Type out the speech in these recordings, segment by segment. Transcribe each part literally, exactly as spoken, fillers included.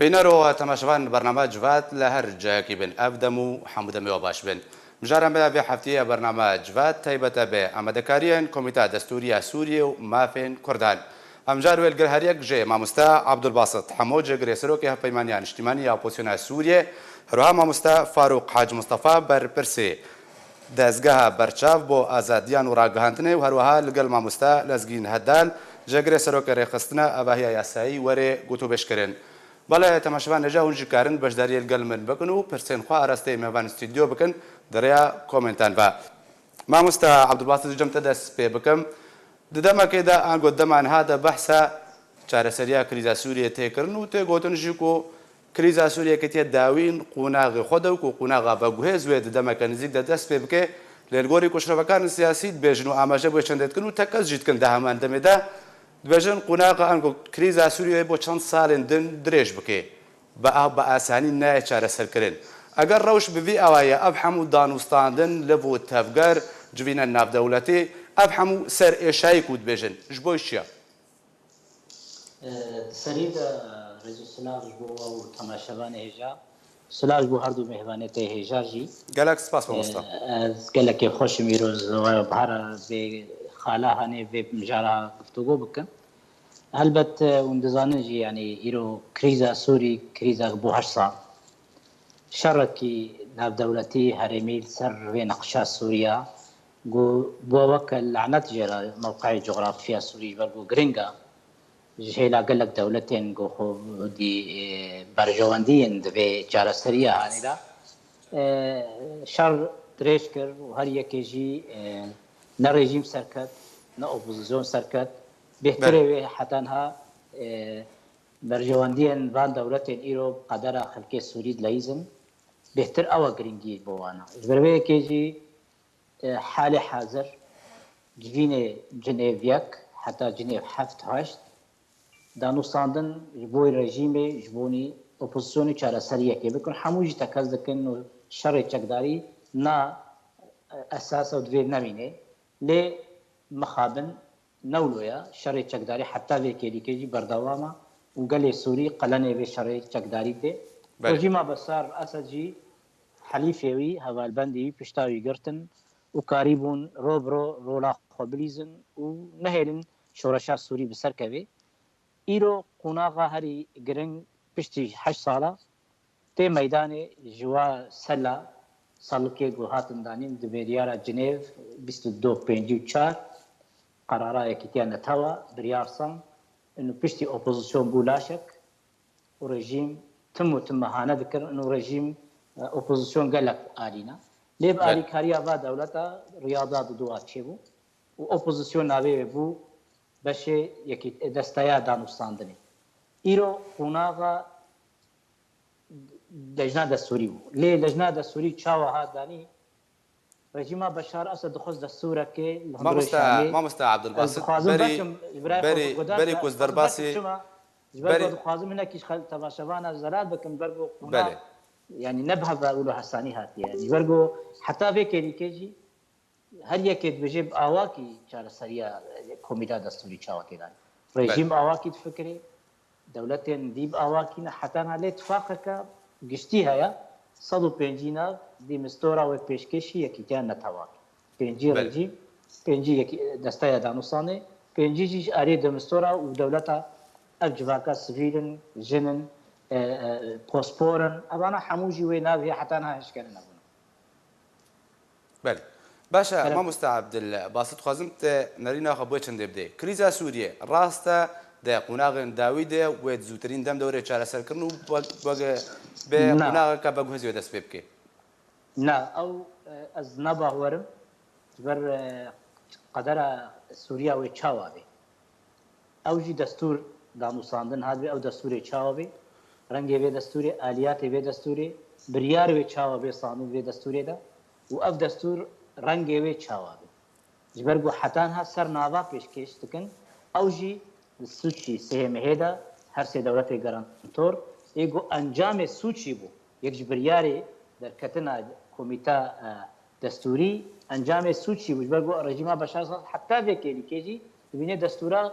Bîner û temaşevan bername Civat li her cihekî bin. Ev dem û hemû demê we baş bin. Mijara me ya vê heftiyê ya bername Civat taybet e bi amadekariyên Komîta Destûrî ya Sûriyê û Mafên Kurdan. Em car wê li gel her yek jê mamoste Abdulbasit Hemo, cêgirê serokê Hevpeymaniya Niştimanî ya Opozisyona Sûriyê, herwiha mamoste Farûq Hac Mustafa, berpirsê Dezgeha Berçav bo Azadiyan û Ragihandinê û herwiha li gel mamoste Lezgîn Hedal, cêgirê serokê rêxistina avahiya yasayî, were gotûbêj kirin. Belê temaşevan, hêja hûn jî karin beşdariyê li gel min bikin û pirsên xwe arasteyê mêvanên stûdyo bikin di rêya komentan ve. Mamoste Abdulbasit, ji cem te dest pê bikim. Di demekê de ango dema niha de behsa çareseriya krîza Sûriyê tê kirin û tê gotin jî ku krîza Sûriyê ketiye dawîn qonaxê xwe de û ku qonaxa veguhêz wê di demeke nizîk de dest pê bike. Lê li gorî ku şirevekar siyasî dibêjin û amaje bi wê çendê dikin û tekez jî dikin di heman demê de, dibêjin qonaxa ango krîza Sûriyeyê bo çend salên din dirêj bike. Bi a-, bi asanî nayê çareserkirin. Eger rewş bi vî awayî ye, ev hemû danûstandin, liv û tevger, civînên navdewletî, ev hemû ser êşayî ku dibêjin, ji bo çi ye? Di serî de rêz û silav ji bo we û temaşevanê hêja. Silav ji bo her du mêvanê te hêja jî. Gelek spas mamoste. Ez gelekê xweş im îro ji we re vê xala hanê vê mijara guftûgo bikim. Helbet, e, hûn dizanin jî, yanî îro krîza Sûrî, krîzek bû heşt sal. Şerekî navdewletî herêmî li ser vê neqşa Sûriya, ku bû weke lanet jê re mewqeyê cografiya Sûrî, ji ber ku giring e, ji hêla gelek dewletên ku xwe dî, e, berjewendiyên di vê çareseriya hanê de, e, şer dirêj kir û her yekê jî, e, ne rejîm serket, ne opozisyon serket. Bêhtirê Belê. wê heta niha, e, berjewendiyên van dewletên îro bi qedera xelkê Sûrî dileyîzin. Bêhtir ew e giringî bo wan e. Ji ber vê yekê jî, e, halê hazir civînê Cinêv yek heta Cinêv heft heşt danûstandin ji bo rejîmê, ji bo opozisyonê çareseriyekê bikin. Hemû jî tekez dikin û şerê çekdarî na, e, esas ew divê nemîne. Lê mixabin ne wilo ye. Şerê çekdarî heta vê kêlîkê jî berdewam e û gelê Sûrî qelenê vê şerê çekdarî tê. Belê. Rejîma Beşar Esed jî helîfê wî, hevalbendê wî pişta wî girtin û karîbûn ro bi ro rola xwe bilîzin û nehêlin şoreşa Sûrî bi ser kevê. Îro qonaxa herî giring piştî heşt sala tê meydanê ji wa sela salikê ku hatin danîn di biryara Cinêv bîst û du pêncî û çar, qerara Yekîtiya Netewa, biryar sang, û piştî opozisyon bû laşek û rejîm tim û tim mehane dikir û rejîm, e, opozisyon gelek alîna. Lê bi Be- alîkariya va dewleta riyada di dua çêbû û opozisyon navê wê bû beşê yekî desteya danûstandinê. Îro qonaxa lejna destûrî bû. Lê lejna destûrî çawa hat danî? Rejîma Beşar Esed dixwest destûrekê li hundirê Şamê. Mamoste Abdulbasit, berî, berî ku ez derbasî, çima? Ji ber ku dixwazim hinekî ji xel-, temaşevana zelal bikim, ji ber ku qûna, Belê. yanî ne bi heva wilo hesanî hatiye. Ji ber ku heta vê kêlîkê jî her yekê dibêje bi awakî çareseriya, e, komîta destûrî çawa tê danî. Rejîm Belê. awakî difikirê, dewletên dî bi awakî ne, heta niha lê tifaqeke giştî heye, sed û pêncî nav dî mistora wê pêşkêşî Yekîtiya Netewakî. Pêncî Belê. rejîm, pêncî yekî-, desteya danûstanê, pêncî jî ji aliyê di mistora û dewleta ev civaka sivîl in, jin in, e, e, pospor in. Evana hemû jî wê navê heta niha eşkere nebûne. Belê. Baş e, Belê. Mamoste Abdil Basit, dixwazim te nerîna xwe bo çendê bidê. Krîza Sûriyê, rast e, di qonaxên dawî de wê di zûtirîn dem de were çareserkirin û wek, wek, bi Na. qonaxeke veguhêz wê dest pê bike? Na, ew, e, ez ne bawer im. Ji ber, e, qedera Sûriya wê çawa bê. Ew jî destûr danûstandin hat bê, ew destûrê çawa bê, rengê vê destûrê, aliyatê vê destûrê, biryar wê çawa bê sanî vê destûrê de û ev destûr rengê wê çawa bê. Ji ber ku heta niha ser nava pêşkêş dikin, ew jî li sûçî sihê mehê de her sê dewletê garantor ê ku encamê sûçî bû, yek ji biryarê derketina komîta, e, destûrî encamê sûçî bû. Ji ber ku rejîma Beşar Esed heta vê kêlîkê jî dibîne destûra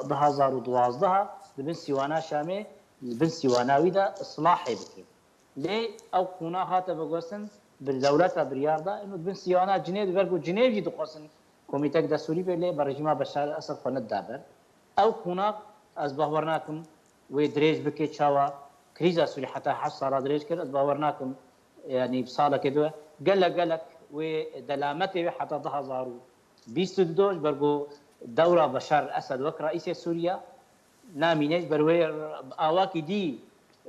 du hezar û duwazdeh di bin sîwana Şamê li bin sîwana wî de islahê bike. Lê ew qûna hate veguhestin, bi dewleta biryar da, ino di bin sîwana Cinêv de, ber ku Cinêv jî dixwestin komîtek destûrî bê, lê bi rejîma Beşar Esed xwe nedida ber. Ew qûna ez bawer nakim wê dirêj bike, çawa krîza Sûrî heta heşt sala dirêj kir, ez bawer nakim, yanî bi salekê dibe. Gelek gelek wê delametê wê heta du hazar û bîst û du ji ber ku dewra Beşar Esed wek reîsê Sûriya namîne, ji ber wê bi awakî dî,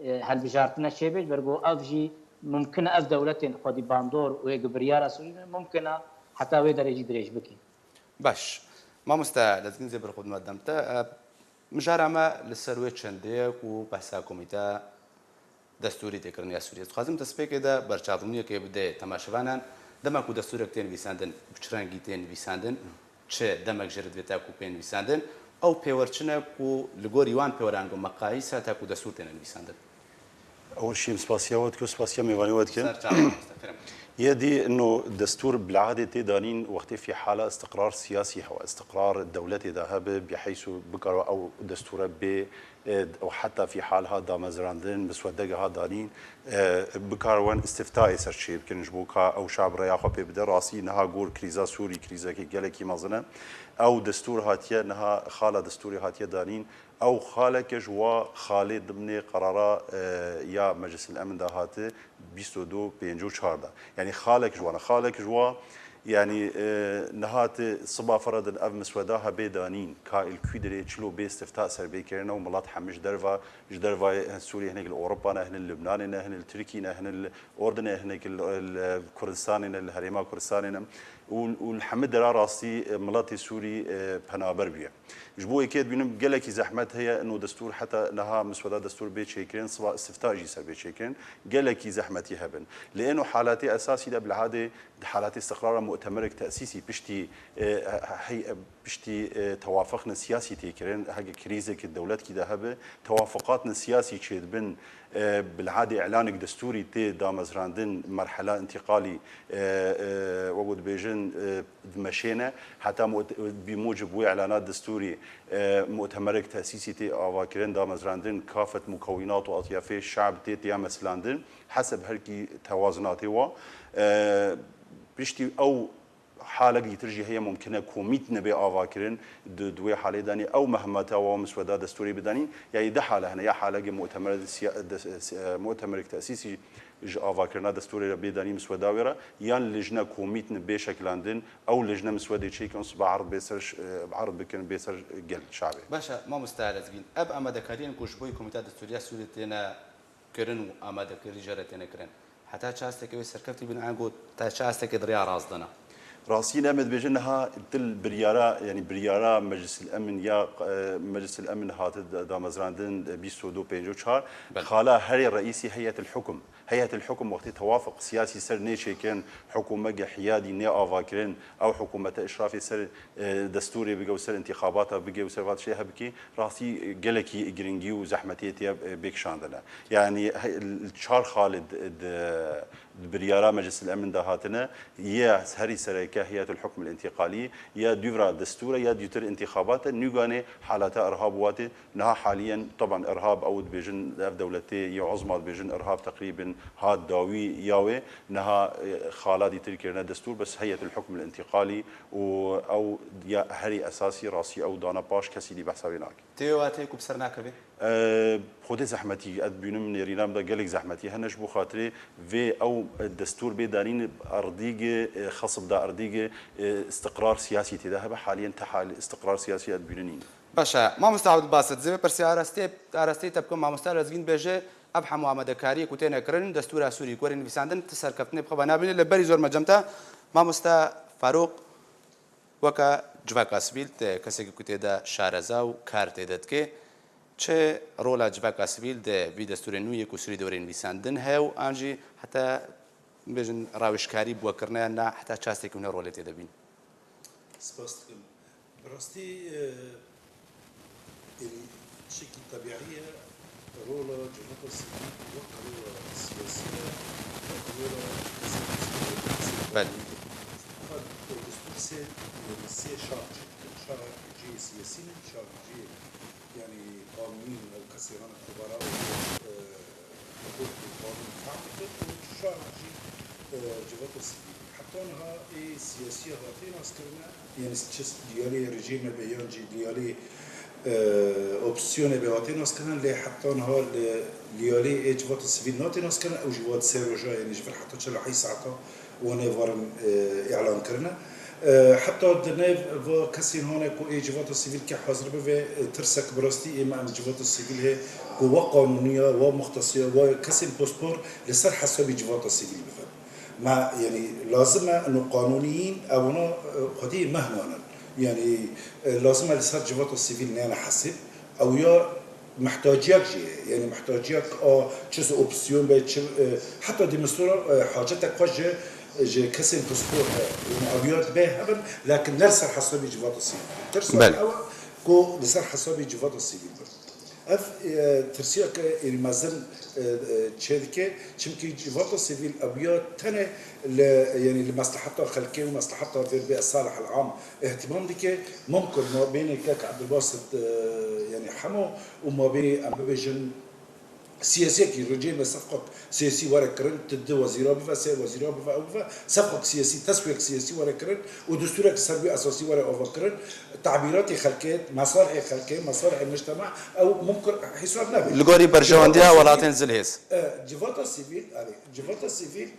e, hilbijartine çêbe, ji ber ku ev jî mumkin e, ev dewletên xwedî bandor û yê ku biryara Sûrî ne, mumkin e heta wê derê jî dirêj bike. Baş. Mamoste Lezgîn, zêbir xwe dime dem te. E, mijara me li ser wê çendê ye ku behsa komîte destûrî tê kirin ya Sûriyê. Dixwazim destpêkê de berçavbûniyekê bidê temaşevanan. Dema ku destûrek tê nivîsandin, bi çi rengî tê nivîsandin, çi demek jê re divê ta ku pê nivîsandin, ew pêwer çi ne ku li gorî wan pêweran ku meqayîs e ta ku destûr têne nivîsandin? Ew şîm spasiya we dikim, spasiya mêvanê we dikim. Ser çavan, mamoste, kerem. Yê dî ino destûr bil'adê tê danîn wextê fî hala istiqrar siyasî hewa, istiqrar dewletê de hebe, biheysu bikaro ew destûre bê, e, û heta fî hal ha damezrandin, miswedege ha danîn, e, bikar wen îstiftayê ser çê bikin, ji bo ka ew şab reya xwe pê bide. Rastî niha gor krîza Sûrî, krîzekî gelekî mezin e. Ew destûr hatiye, niha xala destûrê hatiye danîn. Ew xaleke ji wa xalê dimnê qerara, e, ya Meclisil Emin de hati bîst û du pêncî û çar de. Yanî xalek ji wan e, xalek ji wa, yanî, e, niha ti siba feredin ev misweda hebê danîn, ka il kû dirê çilo bê istifta ser bê kirine û milet hemî ji derva, ji dervayê, hin Sûriyê, hinek li Ewropa ne, hin li Lubnanê ne, hin li Tirkî ne, hin li Ordinê, hinek li, li Kurdistanê ne, li Herêma Kurdistanê ne. Û, û li hemî dera rastî, e, miletê Sûrî, e, penaber bûye. Ji bo yekê dibînim gelekî zehmet heye, ino destûr heta niha misweda destûr bê çêkirin, siba istifta jî ser bê çêkirin, gelekî zehmetî hebin. Li êno halatê esasî de bilhadê di halatê istiqrara mu'temerek tesîsî piştî, e, hey, piştî, e, tewafiqne siyasî tê kirin, heke krîzeke dewletkî de hebe, tewafiqatne siyasî çêdibin, e, bilhadê îlanek destûrî tê damezrandin, merhela întîqalî, e, e, wek dibêjin, e, dimeşêne, heta mut-, bîmûcib wê îlana destûrî, e, mu'temerek tesîsî tê avakirin, damezrandin, kafet mukewînat û atyafê şab tê tiya mesilandin, heseb herkî tewazinatê wa. E, piştî ew halek dîtir jî heye, mumkin e komît nebe avakirin, di, di wê halê danî ew mehmeta wa misweda destûrê bidanî, ya yê di hale hene, ya haleke mu'temer siya-, de, e, mu'temerek tesîsî ji avakirina destûrê re bê danî misweda wê re, yan lijne komîtne bê şekilandin, ew lijne miswedê çêkin, siba erd bê ser ş-, e, erd bikin bê ser gel şavê. Baş e, mamoste Lezgîn, ev amadekariyên ku ji bo Komîta Destûriya Sûriyê têne kirin û amadekirî jê re têne kirin, heta çi astekê wê serkeftî bin, ango ta çi astekê di rêya rast de ne? Rastî ne, em dibêjin niha til biryara, yanî biryara Meclisil Emin ya, e, Meclisil Emin hate da-, damezrandin, e, bîst û du pêncî û çar. Belê. Xala herê reîsî heyetil hukum. Heyetil hukum wextê tewafiq siyasî ser nêçêkin, hikûmeke hiyadî nê avakirin, ew hikûmete işrafê ser, e, destûrê bike û ser întîxabata bike û ser va tiştê hebikî, rastî gelekî giringî û zehmetiyê tiya, e, bê kişandine. Yanî he-, çar xalê di, di, di biryara Meclisil Emin de hatine, ya herî sereke Heyetul Hukm el Întîqalî, ya dûvra destûre, ya dûtir întîxabate, nûganê halata irhab watê. Niha haliyen, teban, irhab ew dibêjin, ev dewletê yê uzma dibêjin, irhab teqrîben hat dawî ya wê. Niha, e, xala dîtir kirine destûr, bes Heyetul Hukm el Întîqalî û ew ya herî esasî, rastî ew dane paş, kesî dî behsa wê nake. Tê wê wateyê ku bi ser nakeve? E, xwedê zehmetî, ez dibînim nêrîna min de gelek zehmetî hene, ji bo xatirê vê ew destûr bê danîn erdîge, e, xesib da erdîge, e, istiqrar siyasî tê de hebe. Haliyen te hal istiqrar siyasî ez dibînim nîne. Baş e. Mamoste Abdulbasit, zêve pirsê arastê, arastê te bikim, mamoste Lezgîn bêje, ev hemû amadekariyê ku têne kirin, destûra Sûrî ku were nivîsandin, ti serkeftinê bi xwe ve nabîne, li berî zor me cem te. Mamoste Farûq, weke civaka sivîl, te kesekî ku tê de şareza û kar tê de dike, çi rola civaka sivîl di vî destûrê nû yê ku Sûrî de were nivîsandin heye û an jî heta bêjin rawêjkarî bi we kirine yan na, heta çi astekî hûn ê rolê tê de bîn? Spas dikim. Bi rastî, e, yanî tiştekî tebîî ye, rola civaka sivîl wek rola siyasî ye, wek rola kesên Belê. Destûr sê, sê şax çêdikin. Şaxekî Şarjiyê siyasî ne, şarjiyê, yanî, qanûnî ne, ew kesê hene kubara û, e, hukuk û qanûn fehm dikin û şarjî, e, civata sivîl. Heta niha ê siyasî hatiye naskirine, yanî çi liyalê rejîmê be yan jî liyalê, e, opozîsyonê be hatiye naskirine, lê heta niha li liyalê ê civata sivîl natiye naskirine, ew jî va di sê roja, yanî ji vir heta çil û heyş saeta wan ê varin, e, îlan kirine. E, heta di nêv va kesên hane ku ê civata sivîl ke hazir bibe, e, tirsek bi rastî ê me em civata sivîl hê ku wa qanûniya, wa muxtesiya, wa kesên pispor li ser hesabî civata sivîl bibin. Me, yanî, lazim e, ino qanûniyîn, ewana, e, xwedî mehnan in. Yanî, e, lazim e li ser civata sivîl neyane hesib. Ew ya mihtaciyek jî ye. Yanî mihtaciyek a çi ji opozîsyon be, çi, e, heta demostora, e, hacetek xwe ji, ji kesên pispor heye. Yanî ew ya dibe hebin, lakin ne li ser hesabî civata sivîl. Tirsa Belê. Ew e ku li ser hesabî civata sivîl bin. Ev, e, tirsiyeke êrî mezin, e, e, çêdike, çimkî civata sivîl ew ya tenê li, yanî li mesleheta xelkê û mesleheta vê bê Salih el Am îhtîmam dike. Mumkin mabênê kek Ebdulbasit, e, yanî Hemo û mabênê, em bibêjin, siyasiyekî rejîmê sefqek siyasî were kirin, tu du wezîra bive, sê wezîra bive, ew bive, sefqek siyasî, teswiyek siyasî were kirin û destûrek ser wî esasî were avakirin, tabîratê xelkê, mesalihê xelkê, mesalihê mujtema, ew mumkin hesab nebe. Li gorî berjewendiya Civata sivîl, welatên zilhêz. E, civata sivîl, erê, civata sivîl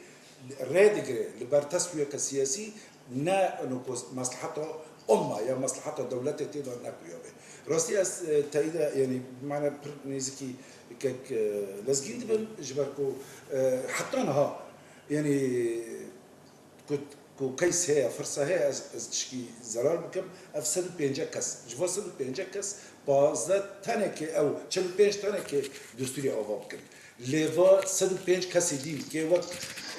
rê digire li ber teswiyeke siyasî, ne ino ku mesleheta umma ya mesleheta dewletê tê de ne ku ya be. Rastî ez, e, teyîde, yanî, bi mane pir nêzikî kek, e, Lezgîn dibim, ji ber ku, e, heta niha, yanî, ku, ku keys heye, firsa heye, ez, ez tişkî zerar bikim, ev sed û pêncî kes. Ji va sed û pêncî kes, pazdeh tenekê ew, çil û pênc tenekê destûrê ava bikin. Lê va sed û pênc kesê dîn kê wek,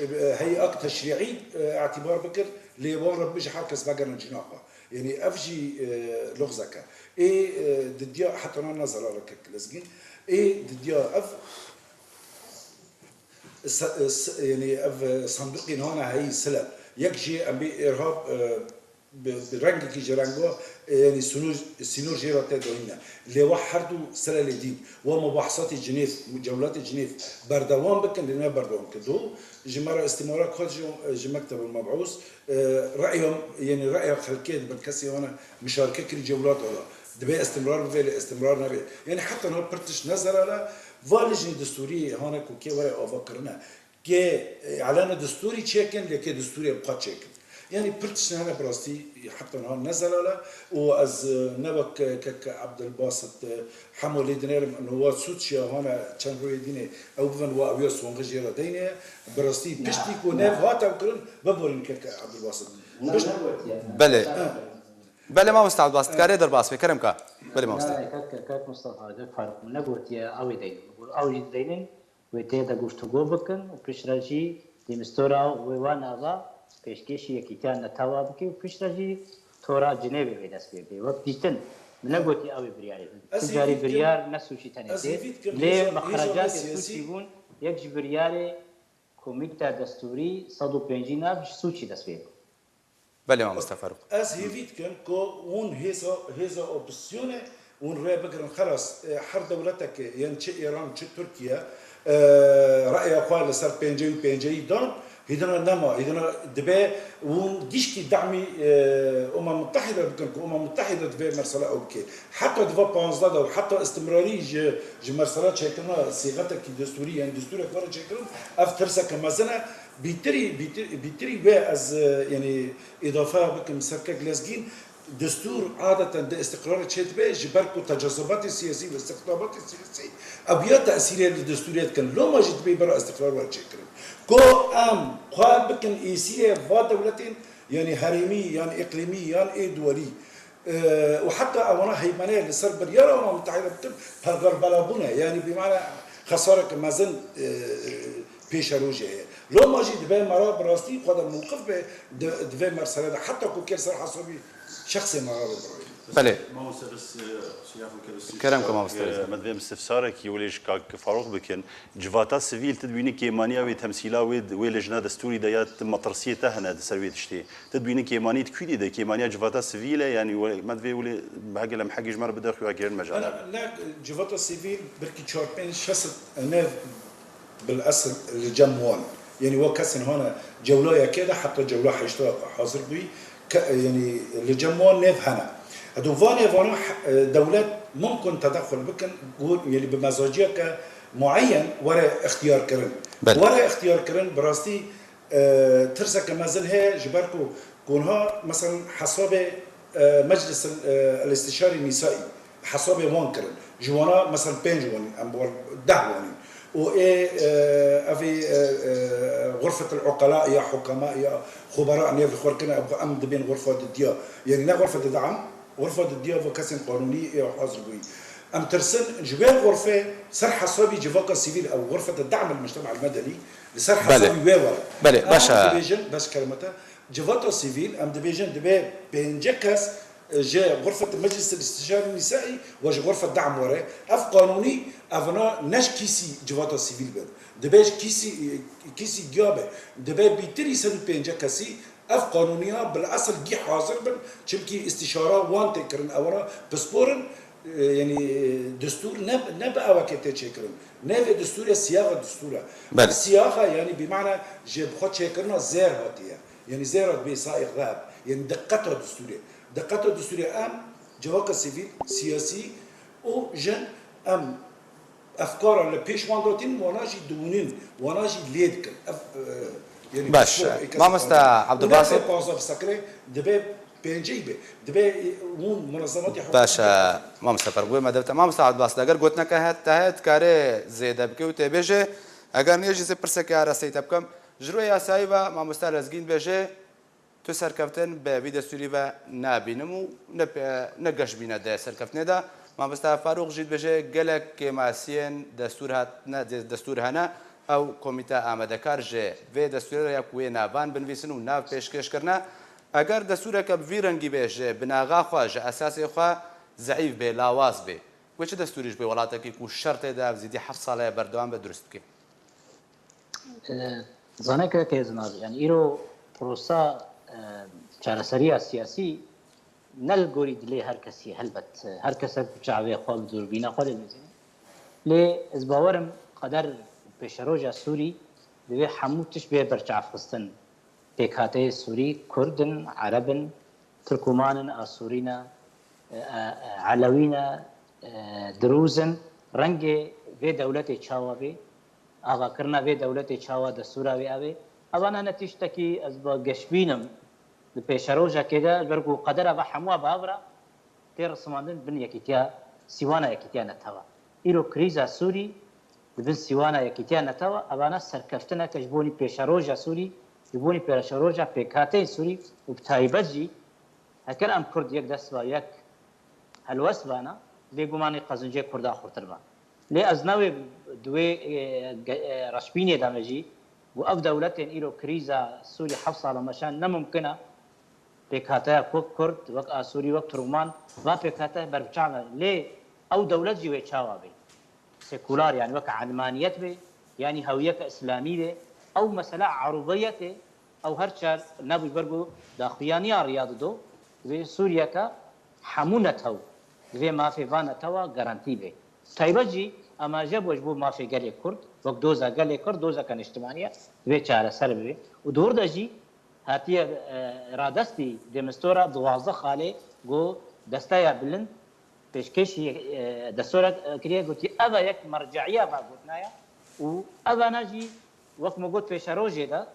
e, heyek teşrî'î, e, îtîbar bikir, lê wan re bibêje her kes vegerin cina xwe. Yanî ev jî, e, loxzek e. Ê, e, didiya heta nan ne zelaleke Lezgîn. Ê didiya ev se-, e, se-, yanî ev, e, sanduqên hane heyî sile. Yek jê em bê îrhab, e, bi, bi rengekî ji renga, e, yanî sînor, sînor jê re tê dayîne. Lê wa her du sere lê dîn. Wa mubahesatê Cinêv, cewlatê Cinêv berdewam bikin, lê ne berdewam bikin. Du, ji me re îstîmara ku ji, ji Mektebul Meb'ûs, e, re'ya, yanî re'ya xelkê di bin kesê wan e mişareke kirî cewlata da. Dibê îstîmrar bibe, lê îstîmrar nebe. Yanî heta niha pir tişt ne zelal e, va lijnê destûrî hane ku kê were avakirine. Kê, e, îlana destûrî çêkin, lê kê destûrê bi xwe çêkin. Yanî pir tişt hene bi rastî heta niha ne zelal e û ez, e, ne wek, e, kek Ebdulbasit, e, Hemo lê dinêrim, ino wa sûd çiya hane çend royê dînê ew bivin wa ew ya songe jê re deyne ye. Bi rastî piştî ku nêv hat ew kirin, biborîn kek Ebdulbasit. Pişt- Belê. Ha. Belê mamosta Ebdulbasit, dikarê derbas be, kerem ka. Belê mamosta. Ne, kek, kek Mustafa, kek Faruk, min negotiye ew ê deyne. Ew jî deynin. Wê tê de guftûgo bikin û piştre jî demostora wê wa nava pêşkêşî Yekîtiya Netewa bike û piştre jî tora Cinêvê wê dest pê bike. Wek dîtin, min negotî ew ê biryarê bike. Ti carî biryar ne sûcî tenê tê. Lê mexrecatê sûcî bûn, yek ji biryarê Komîte Destûrî sed û pêncî nav ji sûcî dest pê bû. Belê mamoste Ferûq. Ez hêvî dikim ku hûn hêza, hêza opozîsyonê hûn rê bigirin, xelas, e, her dewleteke, yên çi Îran, çi Tirkiye, e, reya xwe li ser pêncî û pêncî dan, hîdina nema, hîdina dibe hûn gişkî demî, e, Umem Mutehîde bikin ku Umem Mutehîde divê mersele ew bike. Heta diva panzdeh de û heta îstimrarî ji, ji mersela çêkirina sîxetekî destûrî, yên destûrek were çêkirin, ev tirseke mezin e. Bîtirî, bîtir-, bîtirî wê ez, e, yanî, îdafe bikim ser kek Lezgîn, destûr adeten di îstiqrarê çêdibe, ji ber ku tecazubatê siyasî û îstixdamatê siyasî ev ya tesîrê li destûrê dikin. Loma jî dibê bera îstiqrar were çêkirin. Ku em xwe bikin êsîrê va dewletên, yanî herêmî, yan îqlîmî, yan ê duwelî. E, û heta ewana heymenê li ser biryara Umema Mutehîde bikin, pergalbelabûn e. Yanî bi mane xesareke mezin, e, pêşerojê heye. Loma jî dibe me re bi rastî xwe de mewqif be, di, di vê mersele de. Heta ku kê li ser hesabî Şexsê me re biroyê. Belê. Mamoste bes, e, siyafo ke bes Kerem ke mamoste. Me divê em istifsarekî welê ji kak Farûq bikin. Civata sivîl, tu dibînî kêmaniya wê, temsîla wê, wê lijna destûrî de ya tu metirsiyê te hene di ser wê tiştê. Tu dibînî kêmanî di kûdî de, kêmaniya civata sivîl e, yanî we-, me divê welê hege lem hegî ji me re bide xuya kirin me jana. Ne, ne, civata sivîl belkî çar pênc şesit ne bil esil li cem wan. Yanî wek kesên hane cewla yekê de heta cewla heşta hazir bûyî, ke, yanî li cem wan nêv hene. Edo vanê vana, e, dewlet mumkin tedexul bikin, got, yanî bi mezaciyeke muayyen were ixtiyar kirin. Belê. Were ixtiyar kirin, bi rastî, e, tirseke mezin heye, ji ber ku konha, meselen, hesabê, e, Meclis, e, el Îstişarî Nîsaî, hesabê wan kirin. Ji wana, meselen, pênc wanîn, em bi wan deh wanîn. Û ê, e, evê, e, e, Xurfet el Uqela ya Hukama ya Xubera nêv li xwe kirine, em, em dibên xurfa didiya. Yanî ne xurfa didam, xurfa didiya bo kesên qanûnî ya hazir bûyî. Em tirsin ji wê xurfê ser hesabî civaka sivîl, ew xurfet dam el mujtema el medeni, li ser Belê. Hesabî wê were. Belê, Em baş e. dibêjin, bes kermete, civaka sivîl, em dibêjin dibê pênce kes, e, ji xurfet Meclis Îstişarî Nîsaî we ji xurfet dam were. Ev qanûnî, evna ne ji kîsî civaka sivîl bin. Dibe ji kîsî, kîsî giya be. Dibe bîtirî sed û pêncî kesî ev qanûniya bil esil gî hazir bin. Çimkî îstîşara wan tê kirin, ewana pisporin, e, yanî, e, destûr ne, ne bi ewekê tê çêkirin. Ne vê destûrê siyaxa destûr e. Belê. Ev siyaxa, yanî, bi mana ji bi xwe çêkirina zêr hatiye. Yanî zêr hat bê saîq ve. Yanî diqeta destûrê. Diqeta destûrê em civaka sivîl, siyasî û jin em efkara li pêş wan datîn, wana jî diwînin, wana jî lê dikin. Ev, e, yanî Baş, pispor, ê kes mamosta dixwazin. Abdulbasit. Û ne dibê panzdeh bi sekinê, dibê pêncî be. Dibê, e, hûn munezematê Baş hikûmetê e, mamosta Farûq, bê me devte. Mamosta Abdulbasit, eger gotineke heye, te heye, dikare zêde bike û tê bêje, eger nê jî zê pirseke arasteyî te bikim. Ji rûyê yasayî ve mamosta Lezgîn dibêje, Tu serkeftin bi vî destûrî ve nabînim û ne, ne geş bîne di serkeftinê de. Mamosta Farûq jî dibêje gelek kêmasiyên destûr hatine, destûr hene. Ew komîte amadekar ji vê destûrê re ya ku wê navan binivîsin û nav pêşkêş kirine. Eger destûreke bi vî rengî bê, ji binaxa xwe, ji esasê xwe zeîf bê, lawaz bê, wê çi destûrî ji bo welatekî ku şer tê de ev zêdî heft sal e berdewam be durust bike? Zaneke ke ez nabî. Yani îro prosa, e, çareseriya siyasî ne li gorî dilê her kesî ye. Helbet, e, her kes ev çavê xwe bi dûrbîna xwe dilmizîne. Lê ez bawer im qeder û pêşeroja Sûrî divê hemû tişt bê berçavxistin. Pêkhateyê Sûrî Kurd in, Ereb in, Tirkoman in, Asûrî ne, e, e, Elewî ne, e, Dirûz in. Rengê vê dewletê çawa bê, avakirina vê dewletê çawa destûra wê ev ê. Evana ne tiştekî ez bi geşbîn im di pêşerojekê de, ji ber ku qedera ve hemû ve bi hev re tê risimandin bin yekîtiya, sîwana yekîtiya netewa. Îro krîza Sûrî di bin sîwana yekîtiya netewa, evana serkeftineke ji bonî pêşeroja Sûrî, ji bonî pêşeroja pêkhateyên Sûrî û bi taybet jî heker em Kurd yek dest ve yek helwest bana, bêgumanî qezincê Kurda xurtir ba. Lê ez newê di wê, e, ge-, e, reşbînê de me jî û ev dewletên îro krîza Sûrî heft sala meşan ne mumkin e. Pêkhateya wek Kurd, wek Asûrî, wek Turkman, va pêkhate berbiçav e. Lê ew dewlet jî wê çawa bê? Sekular, yani wek elmaniyet bê, yani hewiyeke îslamî bê. Ew mesela erûbiyetê, ew her çar nebû ji ber ku daxuyaniya riya dido, divê Sûriyeke hemû netew, divê mafê van netewa garantî bê. Taybet jî amaje bû ji bo mafê gelê Kurd, wek doza gelê Kurd, dozeke niştimanî ye, divê çareser bibe. Û di wir de jî hatiye, e, radestî Demistora duwazdeh xalê ku desteya bilind pêşkêşî, e, destora, e, kiriye, gotî, ev e yek merceîya va gotina ye û evana jî, wek min got pêşerojê de,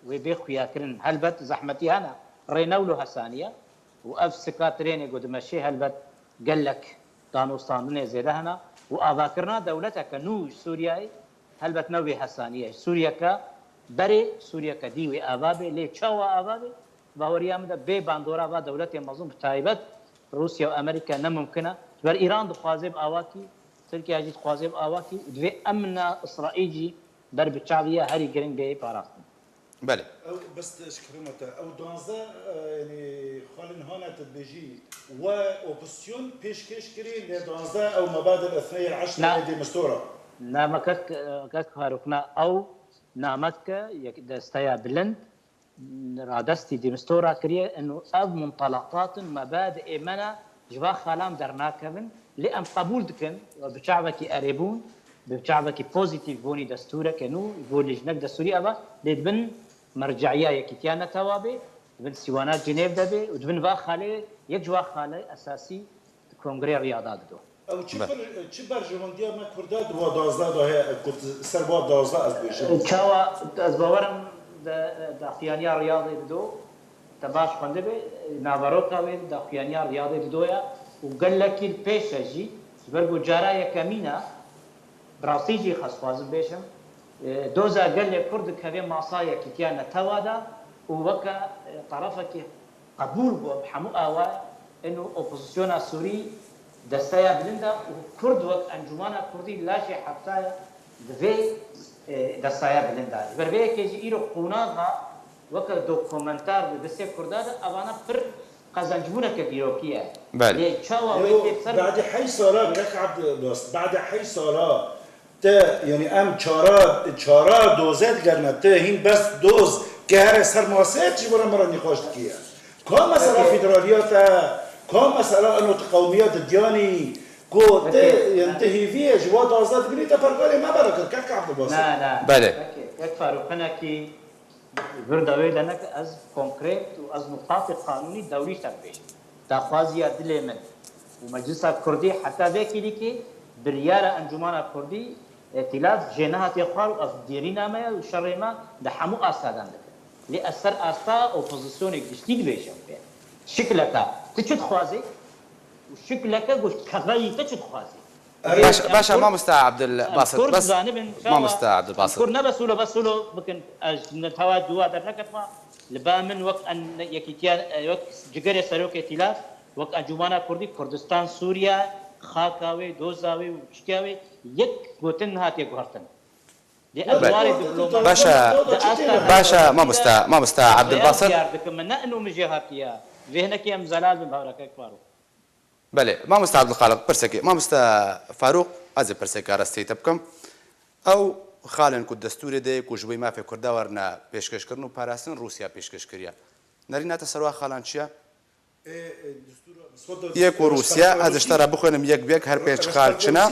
wê bê xuyakirin. Helbet zehmetî hene, rê ne wilo hesanî ye û ev sika trênê ku dimeşê helbet gelek danûstandinê zêde hene û avakirina dewleteke nû ji Sûriyeyê helbet ne wê hesanî ye. Sûriyeke berê, Sûriyeke dî wê ava bê, lê çawa ava bê? Baweriya min de bê bandora va dewletê mezin, bi taybet Rûsya û Amerîka, ne mumkin e. Ji ber Îran dixwaze bi awakî, Tirkiye jî dixwaze bi awakî û divê emna Îsraîl jî ber bi çav ya herî giring bê parastin. Belê. Ew bes te ji kerema te. Ew duwazdeh, e, yanî xalên hane tu dibêjî, we opozîsyon pêşkêş kirî, lê duwazdeh ew mabade li ethneyê eşre Na. Dêmistora. Na me kek, kek Farûq, na ew name dike yek desteya bilind radestî Dêmistora kiriye, inu ev muntalaqat in, mebadiê me ne, ji va xalan dernakevin, lê em qebûl dikin, bi çavekî erêbûn, bi çavekî pozîtîf bonî destûreke nû, bo lîjnek destûrî eve, lê dibin merce'iya Yekîtiya Netewa bê, dibin sîwana Cinêv de bê û dibin va xalê, yek ji va xalê esasî di kongrê riya da dido. Ew çi Be. bir, çi berjewendiya me Kurda di wa duwazdeh de heye, ku ser wa duwazdeh ez dibêjim? Çawa ez bawerim de daxuyaniya Riyadê dido, te baş xwendibê, naveroka wê daxuyaniya Riyadê dido ya û gelekî li pêş e jî, ji ber ku cara yekemîn e, bi rastî jî xwe dixwazim bêjim, e, doza gelê Kurd dikeve masa Yekîtiya Netewa de û weke, e, terefekî qebûl bû bi hemû awayê, ino opozisyona Sûrî desteya bilind e û Kurd wek Encûmana Kurdî laşê heta ye di vê, e, destaya bilind de. Ji ber vê yekê jî îro qonaxa weke dokumentar di destê Kurda de evana pir qezencbûneke dîrokî ye. Belê. Lê çawa wê Yo, tê ser badê heyş sala, kek Abdulbas, badê heyş sala te, yanî em çara, çara doze digerine, te hîn bes doz ke here ser masê ji bo re me re nîqaş dikî ye. Ka mesela Peki. federaliyat e, ka mesela eno tu qewmiyet diyanî, ku te, Peki. yanî te hêvî ye ji wa duwazdeh dibînî te pergalê me bela kir, kek Abdulbas. Na, na. Belê. Peki, kek Farûq, hinekî Vir dawê de ne ke ez konkret û ez nuqtatê qanûnî dewrî te bibêjim. Daxwaziya dilê min û Meclisa Kurdî heta vê kîlîkê biryara Encûmana Kurdî, Îtîlaf jê nehatiye xwar û ev dêrîna me ye û şerê me di hemû astadan dike. Lê ez ser asta opozisyonê giştî dibêjim pê. Şikleka tu çi dixwazî û şikleke ku keveyî te çi dixwazî? Baş, baş e, mamosta Abdulbasit. Kurd bas, zanibin, çawa mamosta Abdulbasit. Kurd ne besulo, besulo bikin, ez ne tawa duwa derneketma. Li ba min wek en yekîtiya, wek cigerê serokê tîlaf, wek Encûmana Kurdî Kurdistan, Sûriye, xaka wê, doza wê û çikiya wê yek gotin nehatiye guhertin. Lê ez warê diplomasî. Baş e, baş e, mamosta, mamosta Abdulbasit. Diyar dikim, ne ino min jê hatiye. Vê hinekê em zelal bin, bawereke Farûq. Belê, mamosta Abdulxaliq, pirsekê. Mamosta Farûq, ez ê pirseka rastî te bikim. Ew xalên ku destûrê de ku ji bo mafê Kurda werine pêşkêşkirin û parastin Rûsya pêşkêş kiriye. Nerîna te ser wa xalan çi ye? Yek û Rûsya, ez ji te re bixwînim yek bi yek her pênc xal çi ne.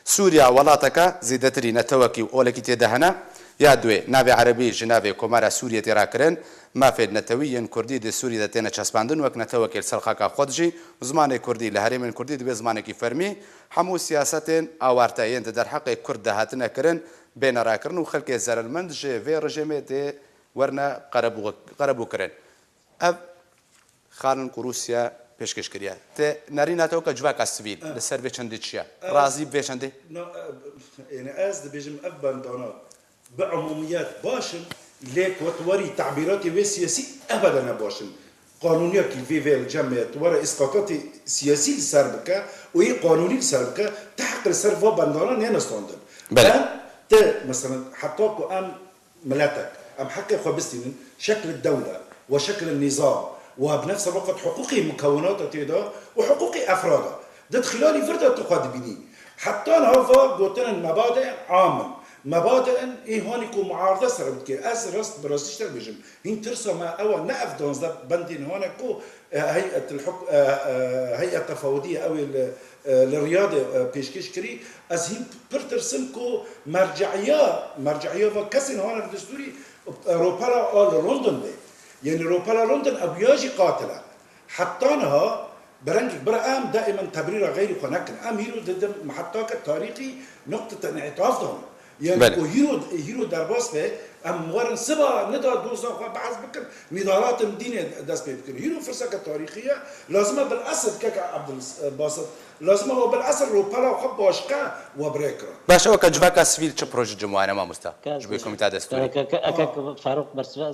Sûriya welateke zêdetirî netewekî û olekî tê de hene. Ya duê, navê erebî ji navê Komara Sûriyê tê rakirin. Mafên netewî yên kurdî di Sûriyê de têne çespandin wek netewekê li ser xaka xwe dijî û zimanê kurdî li herêmên kurdî dibe zimanekî fermî. Hemû siyasetên awarte yên di derheqê kurd de hatine kirin bêne rakirin û xelkê zerermend ji vê rejêmê tê werine qerebû-, qerebûkirin. Ev xalin ku Rûsya pêşkêş kiriye. Te nerîna te weke civaka sivîl li ser vê çendê çi ye? Razî bi vê çendê? No, e, yani ez dibêjim ev bendana bi umumiyet baş in, lê ku tu werî tabîratê wê siyasî ebede ne baş in. Qanûniyekî vê vê li cem me tu were îsqatatê siyasî li ser bike û yê qanûnî li ser bike, ti heq li ser va bendana nêne standin. Belê. Em ti, mesela, heta ku em miletek, em heqê xwe bistînin, şekl dewle we şekl nîzam we bi nefs el-wekit hiqûqê mukewinata tê de û hiqûqê efrada. Di xilalî vir de tu xwe dibînî. Heta niha va gotin in mebade am in. Mebade in ê hanî ku muarde ser dikê. Ez rast bi rastî ji te dibêjim. Hîn tirsa me ew e, ne ev duwazdeh bendên hane ku, e, heyet el-huk-, e, e, heyet tefawidî ye, ew ê li, e, li Riyadê, e, pêşkêş kirî. Ez hîn pir tirsim ku merce'iya, merce'iya va kesên hane li destûrî, e, ropela a li London bê. Yanî ropela London ew ya jî qatil e. Heta niha bi rengek bira em daîmen tebrîra xeyrî xwe nekin. Em hîro di, di mehetake tarîxî nuqtete înîtaf de ne. Yani Belê. ku hîro, hîro derbas be, em werin siba nida doza xwe behs bikin, nîdaratên dînê dest pê bikin. Hîro firseke tarîxî ye, lazim e bil esr keke Abdulbasit, lazim e we bil esr ropela xwe başqe we birê kira. Baş, ew ke civaka sivîl çi proje cem wane mamosta? Ji bo komîta destûrî. Ke, ke, ke, ke, Faruk bersiva,